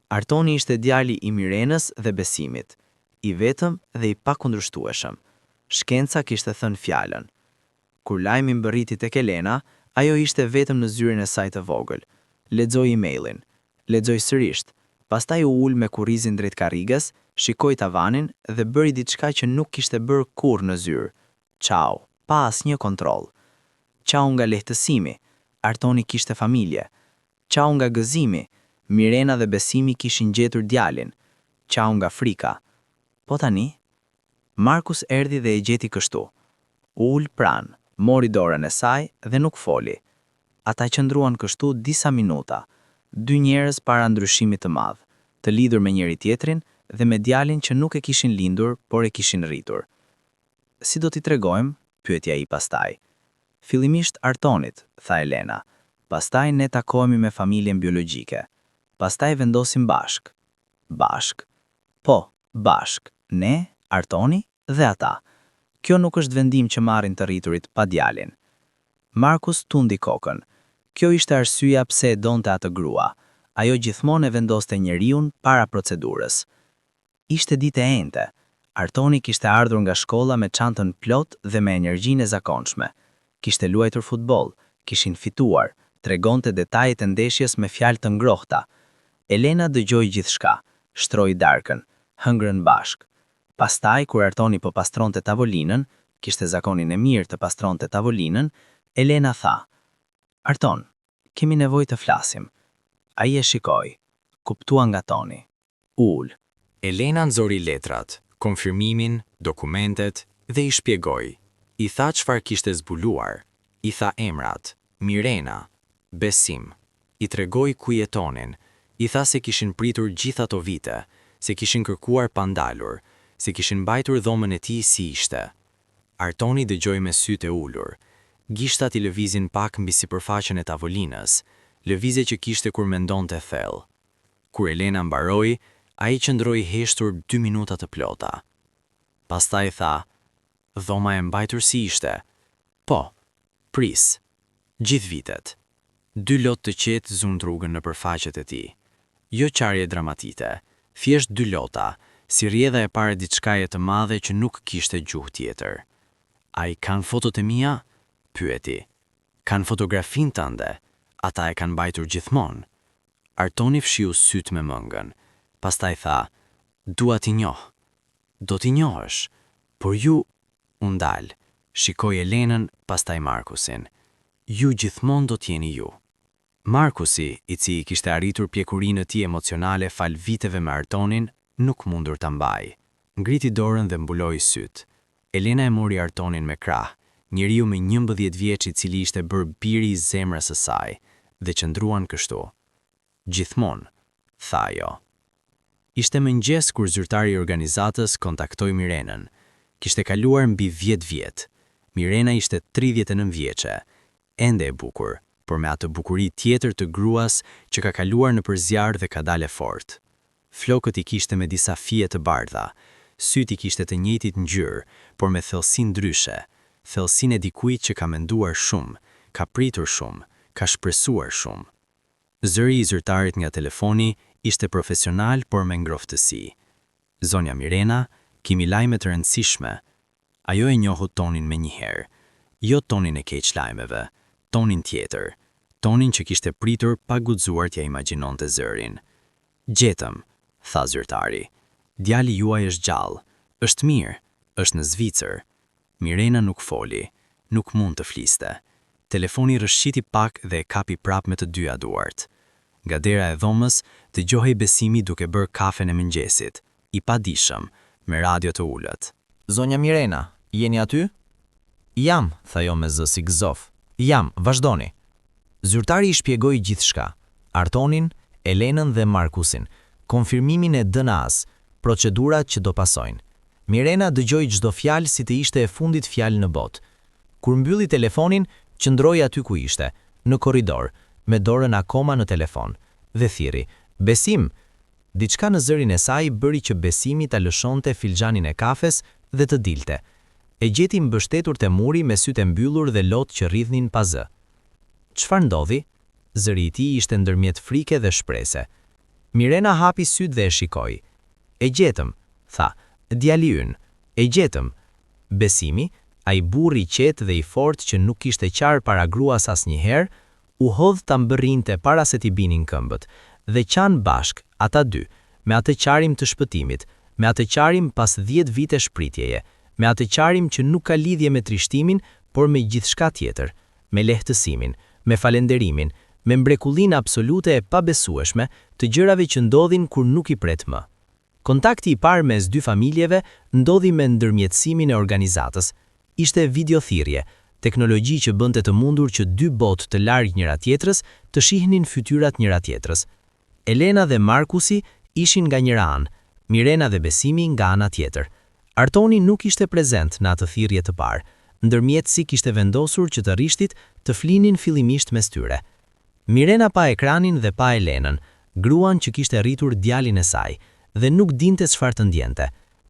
Artoni ishte djali i Mirenës dhe Besimit, i vetëm dhe i pakundërshtueshëm. Shkenca kishte thënë fjalën. Kur lajmi mbërriti tek Elena, ajo ishte vetëm në zyrën e saj të vogël. Lexoi emailin. Lexoi sërisht. Pastaj u ul me kurrizin drejt karriges, shikoi tavanin dhe bëri diçka që nuk kishte bërë kurrë në zyrë. Qau, pa asnjë kontroll. Qau nga lehtësimi, Artoni kishte familje. Qau nga gëzimi, Mirena dhe Besimi kishin gjetur djalin. Qau nga frika. Po tani? Markus erdhi dhe e gjeti kështu. U ul pranë, mori dorën e saj dhe nuk foli. Ata qëndruan kështu disa minuta, dy njerëz para ndryshimit të madh, të lidhur me njëri-tjetrin dhe me djalin që nuk e kishin lindur, por e kishin rritur. Si do t'i tregojmë? pyeti ai pastaj. Fillimisht Artonit, tha Elena. Pastaj ne takohemi me familjen biologjike. Pastaj vendosim bashkë. Bashkë? Po, bashkë. Ne, Artoni dhe ata. Kjo nuk është vendim që marrin të rriturit pa djalin. Markus tundi kokën. Kjo ishte arsyeja pse e donte atë grua. Ajo gjithmonë e vendoste njeriun para procedurës. Ishte ditë e enjte. Artoni kishte ardhur nga shkolla me çantën plot dhe me energjinë e zakonshme. Kishte luajtur futboll, kishin fituar, tregonte detajet e ndeshjes me fjalë të ngrohta. Elena dëgjoi gjithçka, shtroi darkën, hëngrën bashkë. Pastaj, kur Artoni po pastronte tavolinën, kishte zakonin e mirë të pastronte tavolinën, Elena tha: Arton, kemi nevojë të flasim. Ai e shikoi. Kuptua nga toni. U ul. Elena nxori letrat, konfirmimin, dokumentet dhe i shpjegoi. I tha çfarë kishte zbuluar. I tha emrat, Mirena, Besim. I tregoi ku jetonin. I tha se kishin pritur gjithë ato vite, se kishin kërkuar pa ndalur, se kishin mbajtur dhomën e tij si ishte. Artoni dëgjoi me sytë e ulur. Gishtat i lëvizin pak mbi sipërfaqen e tavolinës, lëvizje që kishte kur mendonte thellë. Kur Elena mbaroi, ai qëndroi i heshtur dy minuta të plota. Pastaj tha, Dhoma e mbajtur si ishte? Po. Pris. Gjithë vitet. Dy lot të qetë zunë rrugën nëpër faqet e tij. Jo qarje dramatike. Thjesht dy lota, si rrjedha e parë e diçkaje të madhe që nuk kishte gjuhë tjetër. A i kanë fotot e mia? pyeti. Kanë fotografinë tënde. Ata e kanë mbajtur gjithmonë. Artoni fshiu sytë me mëngën. Pastaj tha, Dua t'i njoh. Do t'i njohësh. Por ju, u ndal, shikoi Elenën, pastaj Markusin. Ju gjithmonë do të jeni ju. Markusi, i cili kishte arritur pjekurinë e tij emocionale falë viteve me Artonin, nuk mundur ta mbajë. Ngriti dorën dhe mbuloi sytë. Elena e mori Artonin me krah, njeriu me 11 vjeç i cili ishte bërë biri i zemrës së saj, dhe qëndruan kështu. Gjithmonë, tha ajo. Ishte mëngjes kur zyrtari i organizatës kontaktoi Mirenën. Kishte kaluar mbi dhjetë vjet. Mirena ishte 39 vjeçe. Ende e bukur, por me atë bukuri tjetër të gruas që ka kaluar nëpër zjarr dhe ka dalë e fortë. Flokët i kishte me disa fije të bardha. Sytë i kishte të njëjtit ngjyrë, por me thellësi ndryshe, thellësinë e dikujt që ka menduar shumë, ka pritur shumë, ka shpresuar shumë. Zëri i zyrtarit nga telefoni ishte profesional por me ngrohtësi. Zonja Mirena, kemi lajme të rëndësishme. Ajo e njohu tonin menjëherë. Jo tonin e keq lajmeve, tonin tjetër, tonin që kishte pritur pa guxuar t'ia imagjinonte zërin. Gjetëm, tha zyrtari. Djali juaj është gjallë. Është mirë. Është në Zvicër. Mirena nuk foli. Nuk mund të fliste. Telefoni rrëshqiti pak dhe e kapi prapë me të dyja duart. Nga dera e dhomës, dëgjohej Besimi duke bërë kafen e mëngjesit, i padijshëm, me radio të ulët. Zonja Mirena, jeni aty? Jam, tha ajo me zë si gëzof. Jam, vazhdoni. Zyrtari i shpjegoi gjithçka, Artonin, Elenën dhe Markusin, konfirmimin e DNA-s, procedurat që do pasojnë. Mirena dëgjoi çdo fjalë si të ishte e fundit fjalë në botë. Kur mbylli telefonin, qëndroi aty ku ishte, në korridor, me dorën akoma në telefon. Dhe thirri, Besim! Diçka në zërin e saj bëri që Besimi ta lëshonte filxhanin e kafes dhe të dilte. E gjeti mbështetur te muri me sytë e mbyllur dhe lot që rridhnin pa zë. Çfarë ndodhi? Zëri i tij ishte ndërmjet frike dhe shprese. Mirena hapi sytë dhe e shikoi. E gjetëm, tha, djali ynë. E gjetëm. Besimi, ai burrë i qetë dhe i fortë që nuk kishte qarë para gruas asnjëherë, u hodh ta mbërrinte para se t'i binin këmbët. Dhe qanë bashkë, ata dy, me atë qarim të shpëtimit, me atë qarim pas dhjetë vitesh pritjeje, me atë qarim që nuk ka lidhje me trishtimin, por me gjithçka tjetër, me lehtësimin, me falënderimin, me mbrekullinë absolute e pabesueshme të gjërave që ndodhin kur nuk i pret më. Kontakti i parë mes dy familjeve ndodhi me ndërmjetësimin e organizatës. Ishte video-thirrje, teknologji që bënte të mundur që dy botë të larg njëra-tjetrës të shihnin fytyrat njëra-tjetrës. Elena dhe Markusi ishin nga njëra anë, Mirena dhe Besimi nga ana tjetër. Artoni nuk ishte prezent në atë thirrje të parë. Ndërmjetësi kishte vendosur që të rishtit të flinin fillimisht mes tyre. Mirena pa ekranin dhe pa Elenën, gruan që kishte rritur djalin e saj, dhe nuk dinte çfarë të ndjente.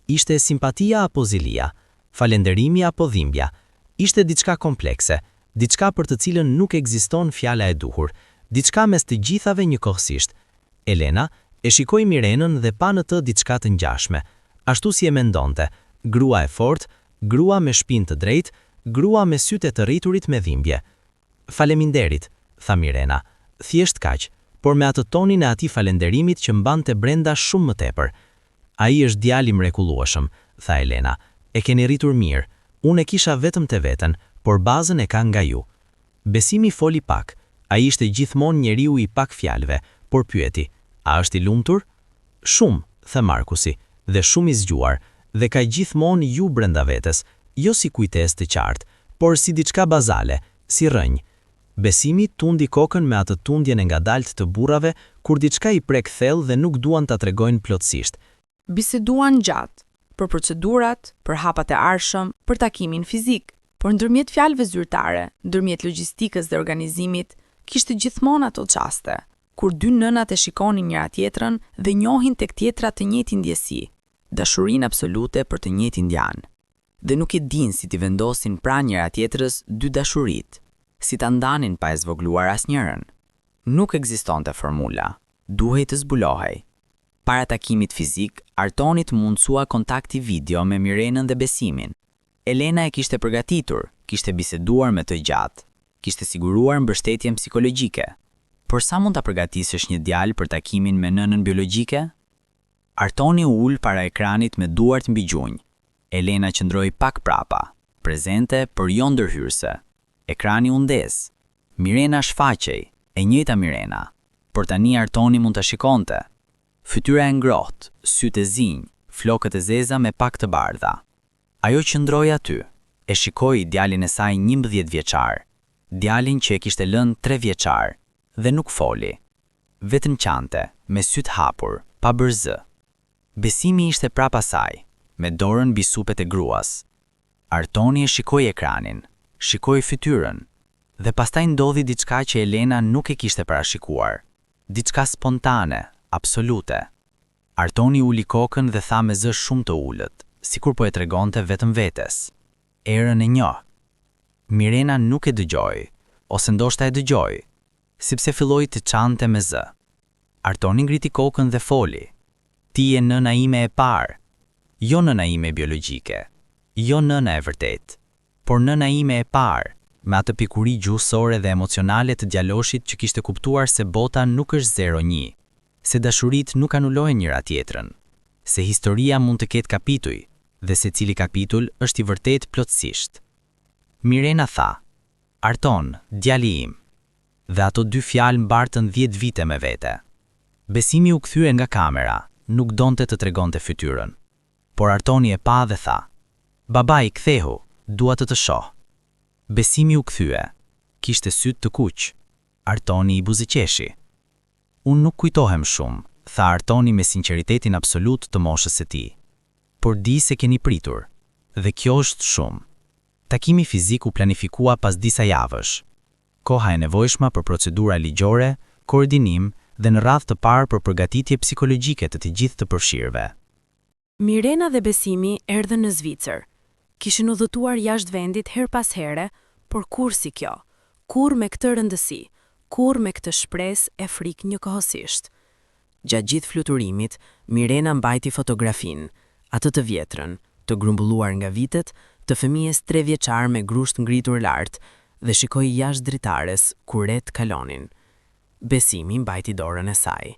Ishte simpatia apo zilia? Falenderimi apo dhimbja? Ishte diçka komplekse, diçka për të cilën nuk ekziston fjala e duhur, diçka mes të gjithave njëkohësisht. Elena e shikoi Mirenën dhe pa në të diçka të ngjashme, ashtu si e mendonte, grua e fortë, grua me shpinë të drejtë, grua me sytë e të rriturit me dhimbje. Faleminderit, tha Mirena, thjesht kaq, por me atë tonin e atij falenderimit që mbante brenda shumë më tepër. Ai është djalë i mrekullueshëm, tha Elena. E keni rritur mirë. Unë e kisha vetëm të vetën, por bazën e ka nga ju. Besimi foli pak. Ai ishte gjithmonë njeriu i pak fjalëve, por pyeti, A është i lumtur? Shumë, tha Markusi, dhe shumë i zgjuar, dhe ka gjithmonë ju brenda vetes, jo si kujtesë të qartë, por si diçka bazale, si rrënjë. Besimi tundi kokën me atë tundjen e ngadaltë të burrave kur diçka i prek thellë dhe nuk duan ta tregojnë plotësisht. Biseduan gjatë. Për procedurat, për hapat e ardhshëm, për takimin fizik. Por ndërmjet fjalëve zyrtare, ndërmjet logjistikës dhe organizimit, kishte gjithmonë ato çaste, kur dy nënat e shikonin njëra-tjetrën dhe njohin tek tjetra të njëjtin ndjesi, dashurinë absolute për të njëjtin djalë. Dhe nuk e dinë si t'i vendosin pranë njëra-tjetrës dy dashuritë, si ta ndanin pa e zvogëluar asnjërën. Nuk ekzistonte formula, duhej të zbulohej. Para takimit fizik, Artonit u mundësua kontakti video me Mirenën dhe Besimin. Elena e kishte përgatitur, kishte biseduar me të gjatë, kishte siguruar mbështetjen psikologjike. Por sa mund ta përgatisësh një djalë për takimin me nënën biologjike? Artoni u ul para ekranit me duart mbi gjunjë. Elena qëndroi pak prapa, prezente, por jo ndërhyrëse. Ekrani u ndez. Mirena shfaqej, e njëjta Mirena, por tani Artoni mund ta shikonte. Fytyra e ngrohtë, sytë e zinj, flokët e zeza me pak të bardha. Ajo qëndroi aty, e shikoi djalin e saj 11 vjeçar, djalin që e kishte lënë tre vjeçar, dhe nuk foli. Vetëm qante, me sytë hapur, pa bërë zë. Besimi ishte prapa saj, me dorën mbi supet e gruas. Artoni e shikoi ekranin, shikoi fytyrën, dhe pastaj ndodhi diçka që Elena nuk e kishte parashikuar, diçka spontane, absolute. Artoni uli kokën dhe tha me zë shumë të ulët, sikur po e tregonte vetëm vetes. Erën e njoh. Mirena nuk e dëgjoi, ose ndoshta e dëgjoi, sepse filloi të qante me zë. Artoni ngriti kokën dhe foli. Ti je nëna ime e parë. Jo nëna ime biologjike, jo nëna e vërtetë, por nëna ime e parë, me atë pjekuri gjuhësore dhe emocionale të djaloshit që kishte kuptuar se bota nuk është 0-1, se dashuritë nuk anulojnë njëra-tjetrën, se historia mund të ketë kapituj dhe secili kapitull është i vërtetë plotësisht. Mirena tha, Arton, djali im. Dhe ato dy fjalë mbartën 10 vite me vete. Besimi u kthye nga kamera, nuk donte të tregonte fytyrën. Por Artoni e pa dhe tha, Babai, kthehu, dua të të shoh. Besimi u kthye. Kishte sytë të kuq. Artoni i buzëqeshi. Unë nuk kujtohem shumë, tha Artoni me sinqeritetin absolut të moshës së tij. Por di se keni pritur. Dhe kjo është shumë. Takimi fizik u planifikua pas disa javësh. Koha e nevojshme për procedura ligjore, koordinim dhe në radhë të parë për përgatitje psikologjike të të gjithë të përfshirëve. Mirena dhe Besimi erdhën në Zvicër. Kishin udhëtuar jashtë vendit herë pas here, por kurrë si kjo. Kurrë me këtë rëndësi, kurrë me këtë shpresë e frikë njëkohësisht. Gjatë gjithë fluturimit, Mirena mbajti fotografinë, atë të vjetrën, të grumbulluar nga vitet, të fëmijës trevjeçar me grusht ngritur lart, dhe shikoi jashtë dritares ku retë kalonin. Besimi mbajti dorën e saj.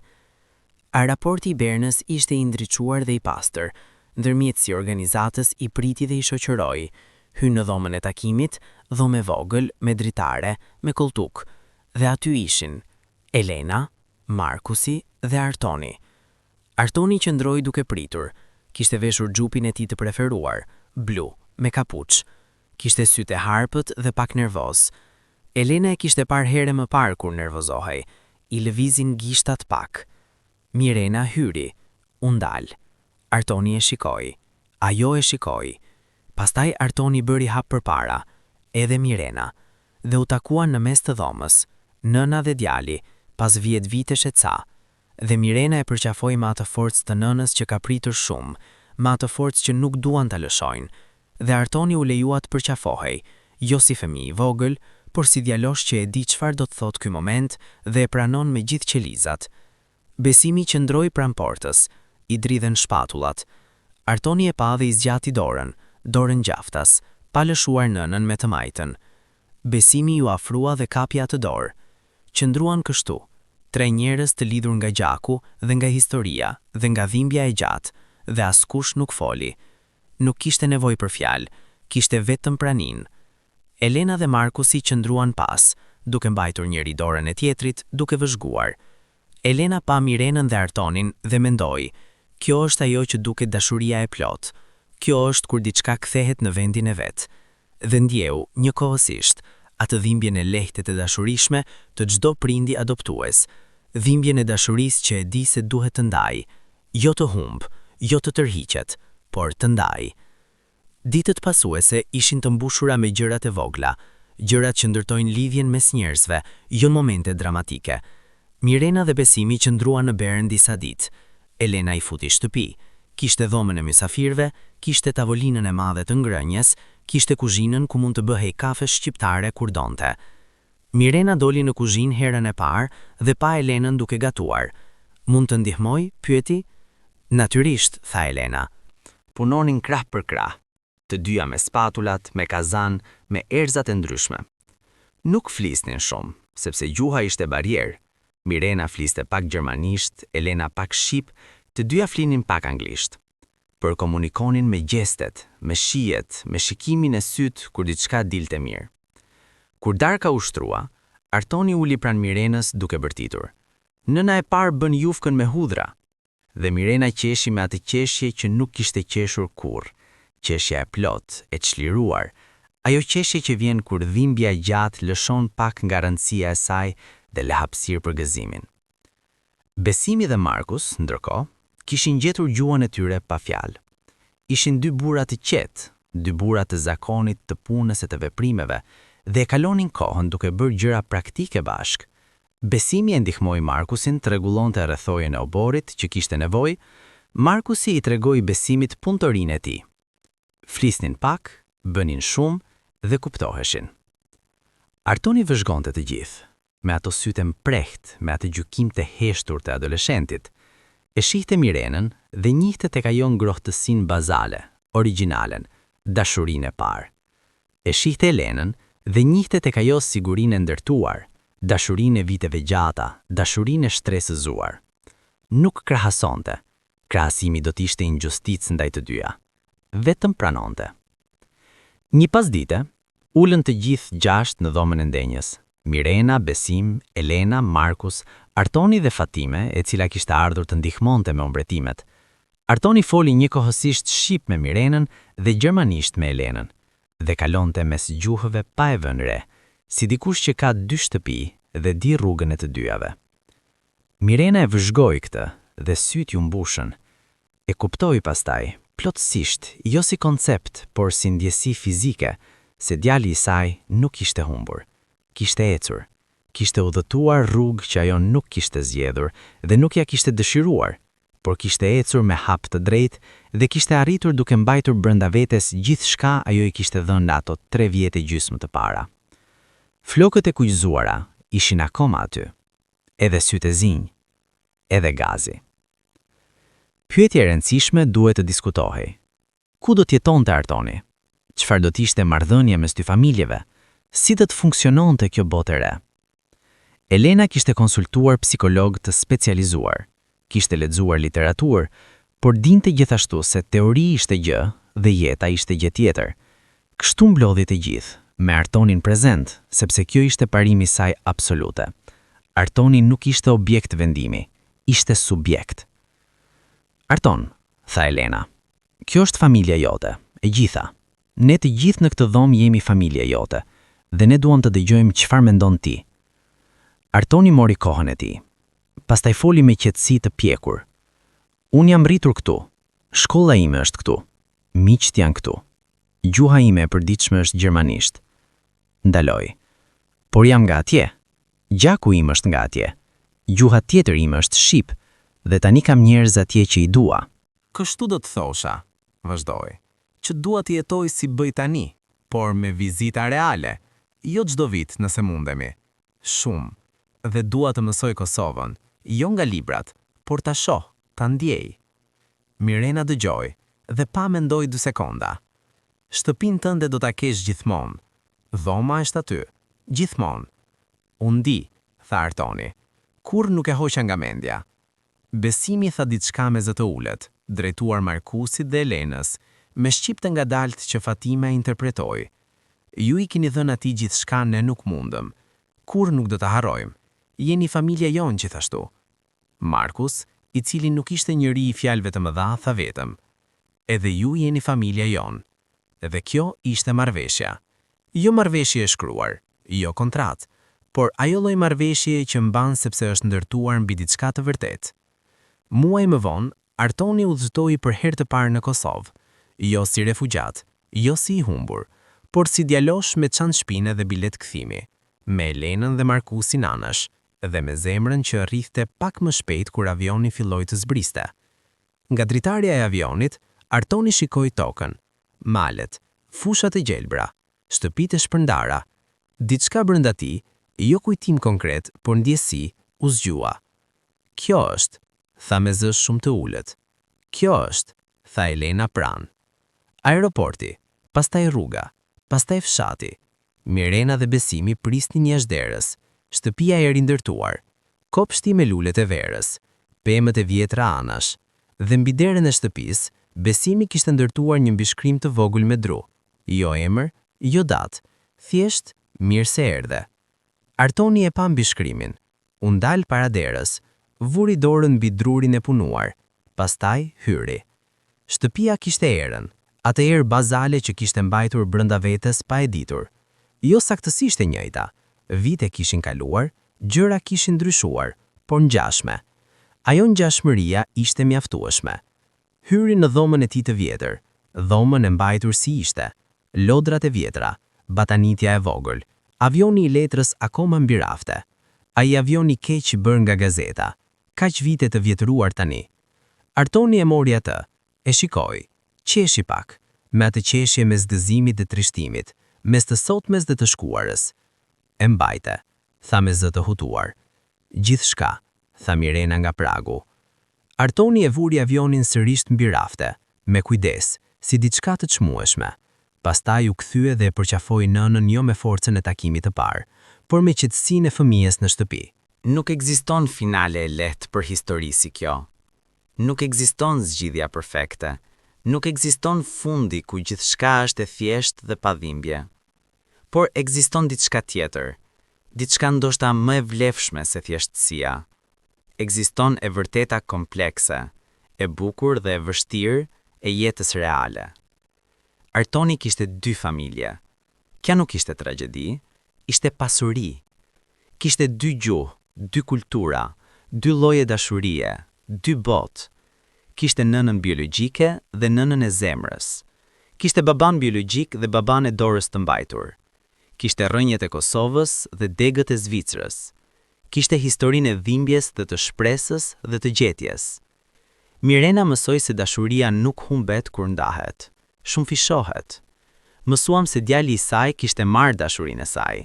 Aeroporti i Bernës ishte i ndriçuar dhe i pastër. Ndërmjetësi i organizatës i priti dhe i shoqëroi. Hynë në dhomën e takimit, dhomë e vogël, me dritare, me kolltuk. Dhe aty ishin Elena, Markusi dhe Artoni. Artoni qëndroi duke pritur. Kishte veshur xhupin e tij të preferuar, blu, me kapuç. Kishte sytë e harpët dhe pak nervoz. Elena e kishte parë here më parë kur nervozohej. I lëvizin gishtat pak. Mirena hyri. U ndal. Artoni e shikoi. Ajo e shikoi. Pastaj Artoni bëri hap përpara. Edhe Mirena. Dhe u takuan në mes të dhomës. Nëna dhe djali, pas dhjetë vitesh e ca. Dhe Mirena e përqafoi me atë forcë të nënës që ka pritur shumë, me atë forcë që nuk duan ta lëshojnë. Dhe Artoni u lejua të përqafohej, jo si fëmijë i vogël, por si djalosh që e di çfarë do të thotë ky moment dhe e pranon me gjithë qelizat. Besimi qëndroi pranë portës. I dridhen shpatullat. Artoni e pa dhe i zgjati dorën, dorën djathtas, pa lëshuar nënën me të majtën. Besimi iu afrua dhe kapi atë dorë. Qëndruan kështu, tre njerëz të lidhur nga gjaku dhe nga historia dhe nga dhimbja e gjatë, dhe askush nuk foli. Nuk kishte nevojë për fjalë, kishte vetëm praninë. Elena dhe Markusi qëndruan pas, duke mbajtur njëri dorën e tjetrit, duke vëzhguar. Elena pa Mirenën dhe Artonin dhe mendoi, kjo është ajo që duket dashuria e plotë. Kjo është kur diçka kthehet në vendin e vet. Dhe ndjeu, njëkohësisht, atë dhimbjen e lehtë e të dashurishme të çdo prindi adoptues. Dhimbjen e dashurisë që e di se duhet të ndajë. Jo të humbë, jo të tërhiqet, por të ndajë. Ditët pasuese ishin të mbushura me gjërat e vogla, gjërat që ndërtojnë lidhjen mes njerëzve, jo momente dramatike. Mirena dhe Besimi qëndruan në Bern disa ditë. Elena i futi shtëpi. Kishte dhomën e mysafirëve, kishte tavolinën e madhe të ngrënies, kishte kuzhinën ku mund të bëhej kafe shqiptare kur donte. Mirena doli në kuzhinë herën e parë dhe pa Elenën duke gatuar. Mund të ndihmoj? pyeti. Natyrisht, tha Elena. Punonin krah për krah, të dyja me spatulat, me kazan, me erëzat e ndryshme. Nuk flisnin shumë, sepse gjuha ishte barrierë. Mirena fliste pak gjermanisht, Elena pak shqip, të dyja flinin pak anglisht. Por komunikonin me gjestet, me shijet, me shikimin e sytë kur diçka dilte mirë. Kur darka u shtrua, Artoni uli pranë Mirenës duke bërtitur. Nëna e parë bën jufkën me hudhra! Dhe Mirena qeshi me atë qeshje që nuk kishte qeshur kurrë, qeshja e plotë, e çliruar, ajo qeshje që vjen kur dhimbja e gjatë lëshon pak nga rëndësia e saj dhe lë hapësirë për gëzimin. Besimi dhe Markus, ndërkohë, kishin gjetur gjuhën e tyre pa fjalë. Ishin dy burra të qetë, dy burra të zakonit, të punës e të veprimeve, dhe e kalonin kohën duke bërë gjëra praktike bashkë. Besimi e ndihmoi Markusin të rregullonte rrethojën e oborrit që kishte nevojë, Markusi i tregoi Besimit punëtorinë e tij. Flisnin pak, bënin shumë dhe kuptoheshin. Artoni vëzhgonte të gjithë, me ato sytë e mprehtë, me atë gjykim të heshtur të adoleshentit. E shihte Mirenën dhe njihte tek ajo ngrohtësinë bazale, origjinalen, dashurinë e parë. E shihte Elenën dhe njihte tek ajo sigurinë e ndërtuar, dashurinë e viteve gjata, dashurinë e shtresëzuar. Nuk krahasonte, krahasimi do të ishte injusticë ndaj të dyja. Vetëm pranonte. Një pasdite, ulën të gjithë gjashtë në dhomën e ndenjës, Mirena, Besim, Elena, Markus, Artoni dhe Fatime, e cila kishte ardhur të ndihmonte me ombretimet. Artoni foli njëkohësisht shqip me Mirenën dhe gjermanisht me Elenën, dhe kalonte mes gjuhëve pa e vënë re, si dikush që ka dy shtëpi dhe di rrugën e të dyjave. Mirena e vëzhgoi këtë dhe sytë iu mbushën. E kuptoi pastaj, plotësisht, jo si koncept, por si ndjesi fizike, se djali i saj nuk ishte humbur. Kishte ecur. Kishte udhëtuar rrugë që ajo nuk kishte zgjedhur dhe nuk ia kishte dëshiruar, por kishte ecur me hap të drejtë dhe kishte arritur duke mbajtur brenda vetes gjithçka ajo i kishte dhënë në ato tre vjet e gjysmë të para. Flokët e kuqëzuara ishin akoma aty. Edhe sytë e zinj. Edhe gazi. Pyetja e rëndësishme duhet të diskutohej. Ku do të jetonte Artoni? Çfarë do të ishte marrëdhënia mes dy familjeve? Si do të funksiononte kjo botë e re? Elena kishte konsultuar psikologë të specializuar, kishte lexuar literaturë, por dinte gjithashtu se teori ishte gjë dhe jeta ishte gjë tjetër. Kështu mblodhi të gjithë, me Artonin prezent, sepse kjo ishte parimi i saj absolute. Artoni nuk ishte objekt vendimi, ishte subjekt. Arton, tha Elena, kjo është familja jote, e gjitha. Ne të gjithë në këtë dhomë jemi familja jote dhe ne duam të dëgjojmë çfarë mendon ti. Artoni mori kohën e tij. Pastaj foli me qetësi të pjekur. Unë jam rritur këtu. Shkolla ime është këtu. Miqtë janë këtu. Gjuha ime e përditshme është gjermanisht. Ndaloi. Por jam nga atje. Gjaku im është nga atje. Gjuha tjetër ime është shqip dhe tani kam njerëz atje që i dua. Kështu do të thosha, vazhdoi, që dua të jetoj si bëj tani, por me vizita reale, jo çdo vit nëse mundemi. Shumë. Dhe dua të mësoj Kosovën, jo nga librat, por ta shoh, ta ndjej. Mirena dëgjoi, dhe pa mendoi dy sekonda. Shtëpinë tënde do ta kesh gjithmonë. Dhoma është aty. Gjithmonë. Unë di, tha Artoni. Kurrë nuk e hoqa nga mendja. Besimi tha diçka me zë të ulët, drejtuar Markusit dhe Elenës, me shqip të ngadaltë që Fatima e interpretoi. Ju i keni dhënë atij gjithçka ne nuk mundëm. Kurrë nuk do ta harrojmë. Jeni familja jonë gjithashtu. Markus, i cili nuk ishte njeri i fjalëve të mëdha, tha vetëm: Edhe ju jeni familja jonë. Dhe kjo ishte marrëveshja. Jo marrëveshje e shkruar, jo kontratë, por ajo lloj marrëveshjeje që mban sepse është ndërtuar mbi diçka të vërtetë. Muaj më vonë, Artoni udhëtoi për herë të parë në Kosovë, jo si refugjat, jo si i humbur, por si djalosh me çantë shpine dhe biletë kthimi, me Elenën dhe Markusin anash, dhe me zemrën që rrihte pak më shpejt kur avioni filloi të zbriste. Nga dritarja e avionit, Artoni shikoi tokën, malet, fushat e gjelbra, shtëpitë e shpërndara. Diçka brenda tij, jo kujtim konkret, por ndjesi, u zgjua. Kjo është, tha me zë shumë të ulët. Kjo është, tha Elena pranë. Aeroporti, pastaj rruga, pastaj fshati. Mirena dhe Besimi prisnin jashtë derës, shtëpia e rindërtuar, kopshti me lulet e verës, pemët e vjetra anash. Dhe mbi derën e shtëpisë, Besimi kishte ndërtuar një mbishkrim të vogël me dru. Jo emër, jo datë, thjesht mirë se erdhe. Artoni e pa mbishkrimin. U ndal para derës, vuri dorën mbi drurin e punuar, pastaj hyri. Shtëpia kishte erën, atë erë bazale që kishte mbajtur brenda vetes pa e ditur. Jo saktësisht e njëjta, vite kishin kaluar, gjëra kishin ndryshuar, por ngjashme. Ajo ngjashmëria ishte mjaftueshme. Hyri në dhomën e tij të vjetër, dhomën e mbajtur si ishte, lodrat e vjetra, batanitja e vogël, avioni i letrës akoma mbi rafte. Ai avion i keq i bërë nga gazeta, kaq vite të vjetëruar tani. Artoni e mori atë, e shikoi, qeshi pak, me atë qeshje mes gëzimit dhe trishtimit, mes të sotmes dhe të shkuarës. E mbajte, tha me zë të hutuar. Gjithçka, tha Mirena nga pragu. Artoni e vuri avionin sërisht mbi rafte, me kujdes, si diçka të çmueshme. Pastaj u kthye dhe e përqafoi nënën jo me forcën e takimit të parë, por me qetësinë e fëmijës në shtëpi. Nuk ekziston finale e lehtë për histori si kjo. Nuk ekziston zgjidhja perfekte. Nuk ekziston fundi ku gjithçka është e thjeshtë dhe pa dhimbje. Por ekziston diçka tjetër, diçka ndoshta më e vlefshme se thjeshtësia. Ekziston e vërteta komplekse, e bukur dhe e vështirë e jetës reale. Artoni kishte dy familje. Kjo nuk ishte tragjedi, ishte pasuri. Kishte dy gjuhë, dy kultura, dy lloje dashurie, dy botë. Kishte nënën biologjike dhe nënën e zemrës. Kishte babanë biologjik dhe babanë e dorës të mbajtur. Kishte rrënjët e Kosovës dhe degët e Zvicrës. Kishte historinë e dhimbjes dhe të shpresës dhe të gjetjes. Mirena mësoi se dashuria nuk humbet kur ndahet, shumëfishohet. Mësuam se djali i saj kishte marrë dashurinë e saj,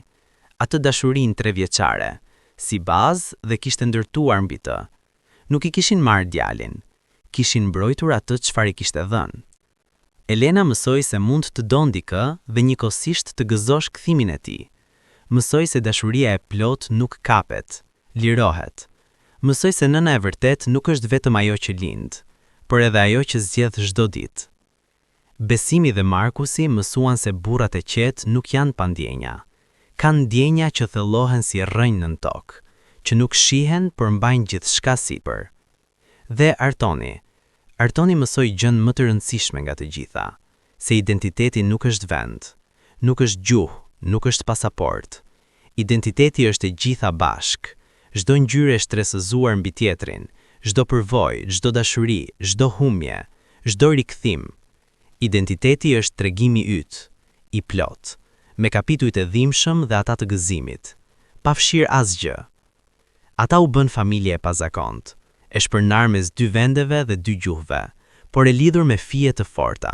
atë dashurinë trevjeçare, si bazë dhe kishte ndërtuar mbi të. Nuk i kishin marrë djalin, kishin mbrojtur atë çfarë i kishte dhënë. Elena mësoi se mund të don dikë dhe njëkohësisht të gëzosh kthimin e tij. Mësoi se dashuria e plotë nuk kapet, lirohet. Mësoi se nëna e vërtetë nuk është vetëm ajo që lind, por edhe ajo që zgjedh çdo ditë. Besimi dhe Markusi mësuan se burrat e qetë nuk janë pa ndjenja. Kanë ndjenja që thellohen si rrënjë nën tokë, që nuk shihen por mbajnë gjithçka sipër. Dhe Artoni. Artoni mësoi gjënë më të rëndësishme nga të gjitha, se identiteti nuk është vend, nuk është gjuhë, nuk është pasaportë. Identiteti është e gjitha bashkë, çdo ngjyrë e shtresëzuar mbi tjetrin, çdo përvojë, çdo dashuri, çdo humbje, çdo rikthim. Identiteti është tregimi yt, i plotë, me kapitujt e dhimbshëm dhe ata të gëzimit, pa fshirë asgjë. Ata u bënë familje e pazakontë, e shpërndarë mes dy vendeve dhe dy gjuhëve, por e lidhur me fije të forta.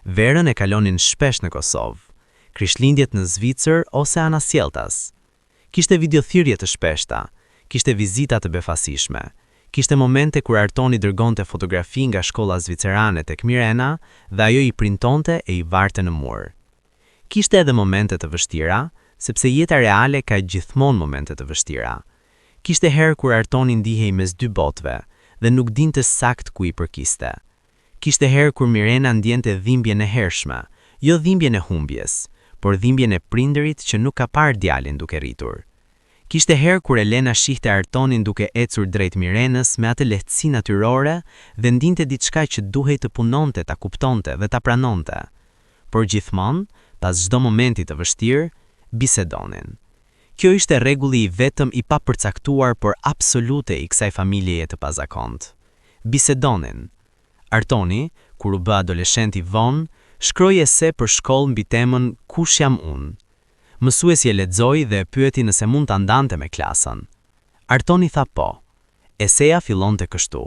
Verën e kalonin shpesh në Kosovë, Krishtlindjet në Zvicër ose anasjelltas. Kishte videothirrje të shpeshta, kishte vizita të befasishme, kishte momente kur Artoni dërgonte fotografi nga shkolla zvicerane tek Mirena dhe ajo i printonte e i varte në mur. Kishte edhe momente të vështira, sepse jeta reale ka gjithmonë momente të vështira. Kishte herë kur Artoni ndihej mes dy botëve dhe nuk dinte saktë ku i përkiste. Kishte herë kur Mirena ndjente dhimbjen e hershme, jo dhimbjen e humbjes, por dhimbjen e prindërit që nuk ka parë djalin duke rritur. Kishte herë kur Elena shihte Artonin duke ecur drejt Mirenës me atë lehtësi natyrore dhe ndinte diçka që duhej të punonte ta kuptonte dhe ta pranonte. Por gjithmonë, pas çdo momenti të vështirë, bisedonin. Kjo ishte rregulli i vetëm i papërcaktuar por absolute i kësaj familjeje të pazakontë. Bisedonin. Artoni, kur u bë adoleshent i vonë, shkroi ese për shkollë mbi temën Kush jam unë? Mësuesi e lexoi dhe e pyeti nëse mund ta ndante me klasën. Artoni tha po. Eseja fillonte kështu,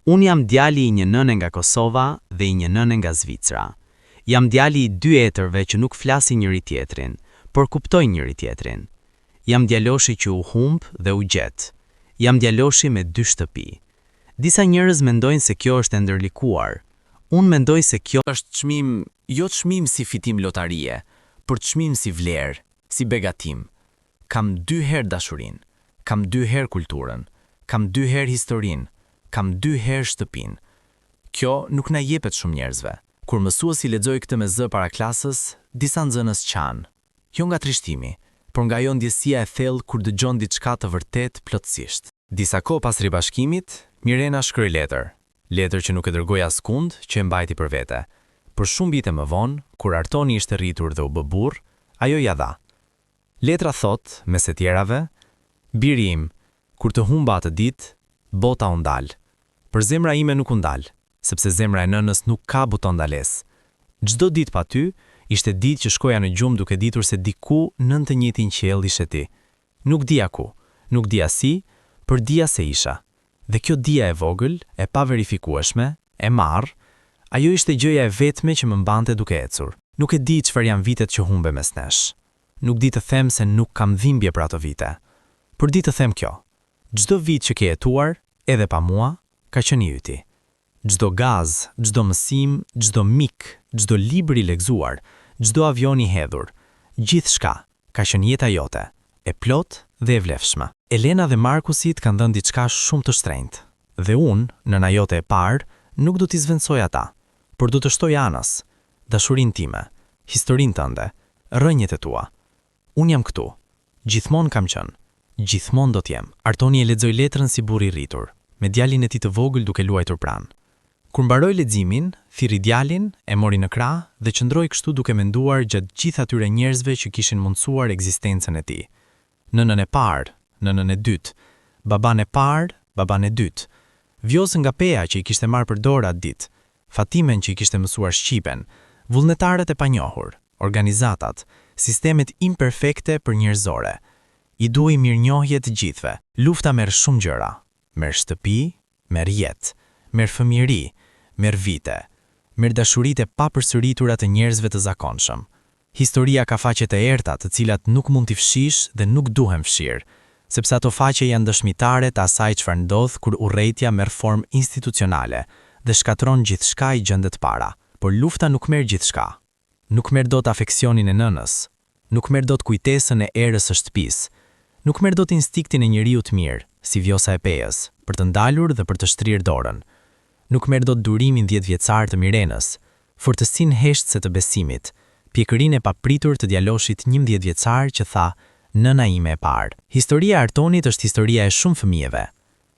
Unë jam djali i një nëne nga Kosova dhe i një nëne nga Zvicra. Jam djali i dy etërve që nuk flasin njëri-tjetrin, por kuptojnë njëri-tjetrin. Jam djaloshi që u humb dhe u gjet. Jam djaloshi me dy shtëpi. Disa njerëz mendojnë se kjo është e ndërlikuar. Unë mendoj se kjo është çmim, jo çmim si fitim lotarie, por çmim si vlerë, si begatim. Kam dy herë dashurinë, kam dy herë kulturën, kam dy herë historinë, kam dy herë shtëpinë. Kjo nuk na jepet shumë njerëzve. Kur mësuesi lexoi këtë me zë para klasës, disa nxënës qanë. Jo nga trishtimi, por nga ajo ndjesia e thellë kur dëgjon diçka të vërtetë plotësisht. Disa kohë pas ribashkimit, Mirena shkroi letër. Letër që nuk e dërgoi askund, që e mbajti për vete. Por shumë vite më vonë, kur Artoni ishte rritur dhe u bë burrë, ajo ia dha. Letra thotë, mes e tjerave, Biri im, kur të humba atë ditë, bota u ndal. Por zemra ime nuk u ndal, sepse zemra e nënës nuk ka buton ndalesë. Çdo ditë pa ty, ishte ditë që shkoja në gjumë duke ditur se diku nën të njëjtin qiell ishe ti. Nuk dija ku, nuk dija si, por dija se isha. Dhe kjo dija e vogël, e paverifikueshme, e marrë, ajo ishte gjëja e vetme që më mbante duke ecur. Nuk e di çfarë janë vitet që humbe mes nesh. Nuk di të them se nuk kam dhimbje për ato vite. Por di të them kjo. Çdo vit që ke jetuar, edhe pa mua, ka qenë i yti. Çdo gaz, çdo mësim, çdo mik, çdo libër i lexuar, çdo avion i hedhur, gjithçka, ka qenë jeta jote, e plotë dhe e vlefshme. Elena dhe Markusi të kanë dhënë diçka shumë të shtrenjtë. Dhe unë, nëna jote e parë, nuk do t'i zëvendësoj ata, por do të shtoj anës, dashurinë time, historinë tënde, rrënjët e tua. Unë jam këtu. Gjithmonë kam qenë. Gjithmonë do të jem. Artoni e lexoi letrën si burrë i rritur, me djalin e tij të vogël duke luajtur pranë. Kur mbaroi leximin, thirri djalin, e mori në krah dhe qëndroi kështu duke menduar gjatë gjithë atyre njerëzve që kishin mundësuar ekzistencën e tij. Nënën e parë, nënën e dytë, babanë e parë, babanë e dytë, Vjosën nga Peja që i kishte marrë për dorë atë ditë, Fatimen që i kishte mësuar shqipen, vullnetarët e panjohur, organizatat, sistemet imperfekte por njerëzore. I duhej mirënjohje të gjithëve. Lufta merr shumë gjëra. Merr shtëpi, merr jetë, merr fëmijëri, merr vite, merr dashuritë e papërsëritura të njerëzve të zakonshëm. Historia ka faqe të errëta të cilat nuk mund t'i fshish dhe nuk duhen fshirë, sepse ato faqe janë dëshmitare të asaj çfarë ndodh kur urrejtja merr formë institucionale dhe shkatërron gjithçka i gjendet para. Por lufta nuk merr gjithçka. Nuk merr dot afeksionin e nënës. Nuk merr dot kujtesën e erës së shtëpisë. Nuk merr dot instiktin e njeriut të mirë, si Vjosa e Pejës, për të ndalur dhe për të shtrirë dorën. Nuk merr dot durimin dhjetëvjeçar të Mirenës, fortësinë heshtëse të besimit, pjekurinë e papritur të djaloshit 11 vjeçar që tha nëna ime e parë. Historia e Artonit është historia e shumë fëmijëve,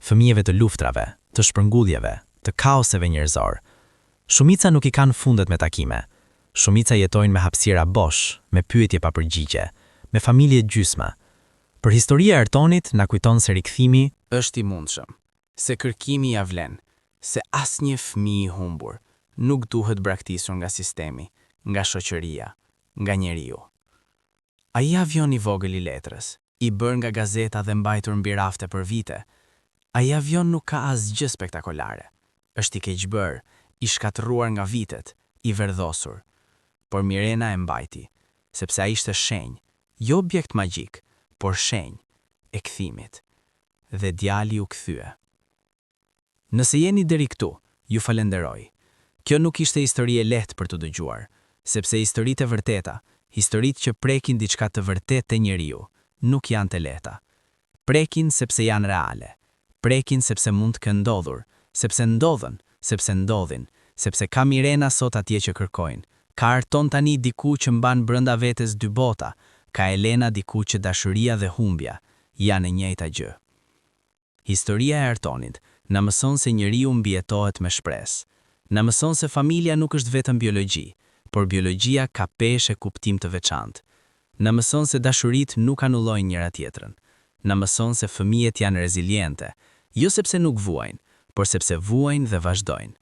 fëmijëve të luftrave, të shpërnguljeve, të kaoseve njerëzorë. Shumica nuk i kanë fundet me takime. Shumica jetojnë me hapësira bosh, me pyetje pa përgjigje, me familje gjysmë. Por historia e Artonit na kujton se rikthimi është i mundshëm, se kërkimi ia vlen, se asnjë fëmijë i humbur nuk duhet braktisur nga sistemi, nga shoqëria, nga njeriu. Ai avion i vogël i letrës, i bërë nga gazeta dhe mbajtur mbi rafte për vite, ai avion nuk ka asgjë spektakolare. Është i keqbërë, i shkatërruar nga vitet, i verdhosur. Por Mirena e mbajti, sepse ai ishte shenjë, jo objekt magjik, por shenjë e kthimit. Dhe djali u kthye. Nëse jeni deri këtu, ju falenderoj. Kjo nuk ishte histori e lehtë për të dëgjuar, sepse historitë e vërteta, historitë që prekin diçka të vërtetë te njeriu, nuk janë të lehta. Prekin sepse janë reale. Prekin sepse mund të kenë ndodhur, sepse ndodhën, sepse ndodhin, sepse ka Mirena sot atje që kërkojnë, ka Arton tani diku që mban brenda vetes dy bota, ka Elena diku që dashuria dhe humbja janë e njëjta gjë. Historia e Artonit na mëson se njeriu mbijetohet me shpresë. Na mëson se familja nuk është vetëm biologji, por biologjia ka peshë e kuptim të veçantë. Na mëson se dashuritë nuk anullojnë njëra tjetrën. Na mëson se fëmijët janë reziliente, jo sepse nuk vuajnë, por sepse vuajnë dhe vazhdojnë.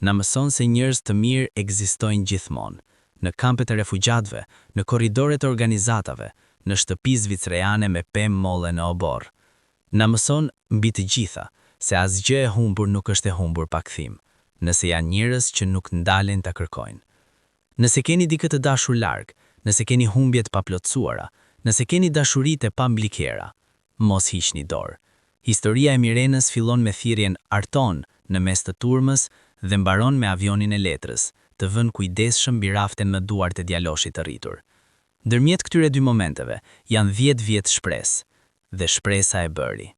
Na mëson se njerëz të mirë ekzistojnë gjithmonë, në kampet e refugjatëve, në korridoret e organizatave, në shtëpi zvicerane me pemë molle në oborr. Na mëson, mbi të gjitha, se asgjë e humbur nuk është e humbur pa kthim, nëse janë njerëz që nuk ndalen ta kërkojnë. Nëse keni dikë të dashur larg, nëse keni humbje të paplotësuara, nëse keni dashuri të pamblikera, mos hiqni dorë. Historia e Mirenës fillon me thirrjen Arton në mes të turmës dhe mbaron me avionin e letrës, të vënë kujdesshëm mbi rafte në duart e djaloshit të rritur. Ndërmjet këtyre dy momenteve janë 10 vjet shpresë dhe shpresa e bëri.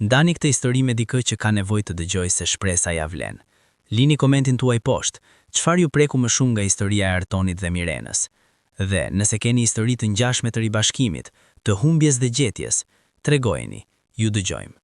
Ndani këtë histori me dikë që ka nevojë të dëgjojë se shpresa ia vlen. Lini komentin tuaj poshtë, çfarë ju preku më shumë nga historia e Artonit dhe Mirenës? Dhe, nëse keni histori të ngjashme të ribashkimit, të humbjes dhe gjetjes, tregojeni, ju dëgjojmë.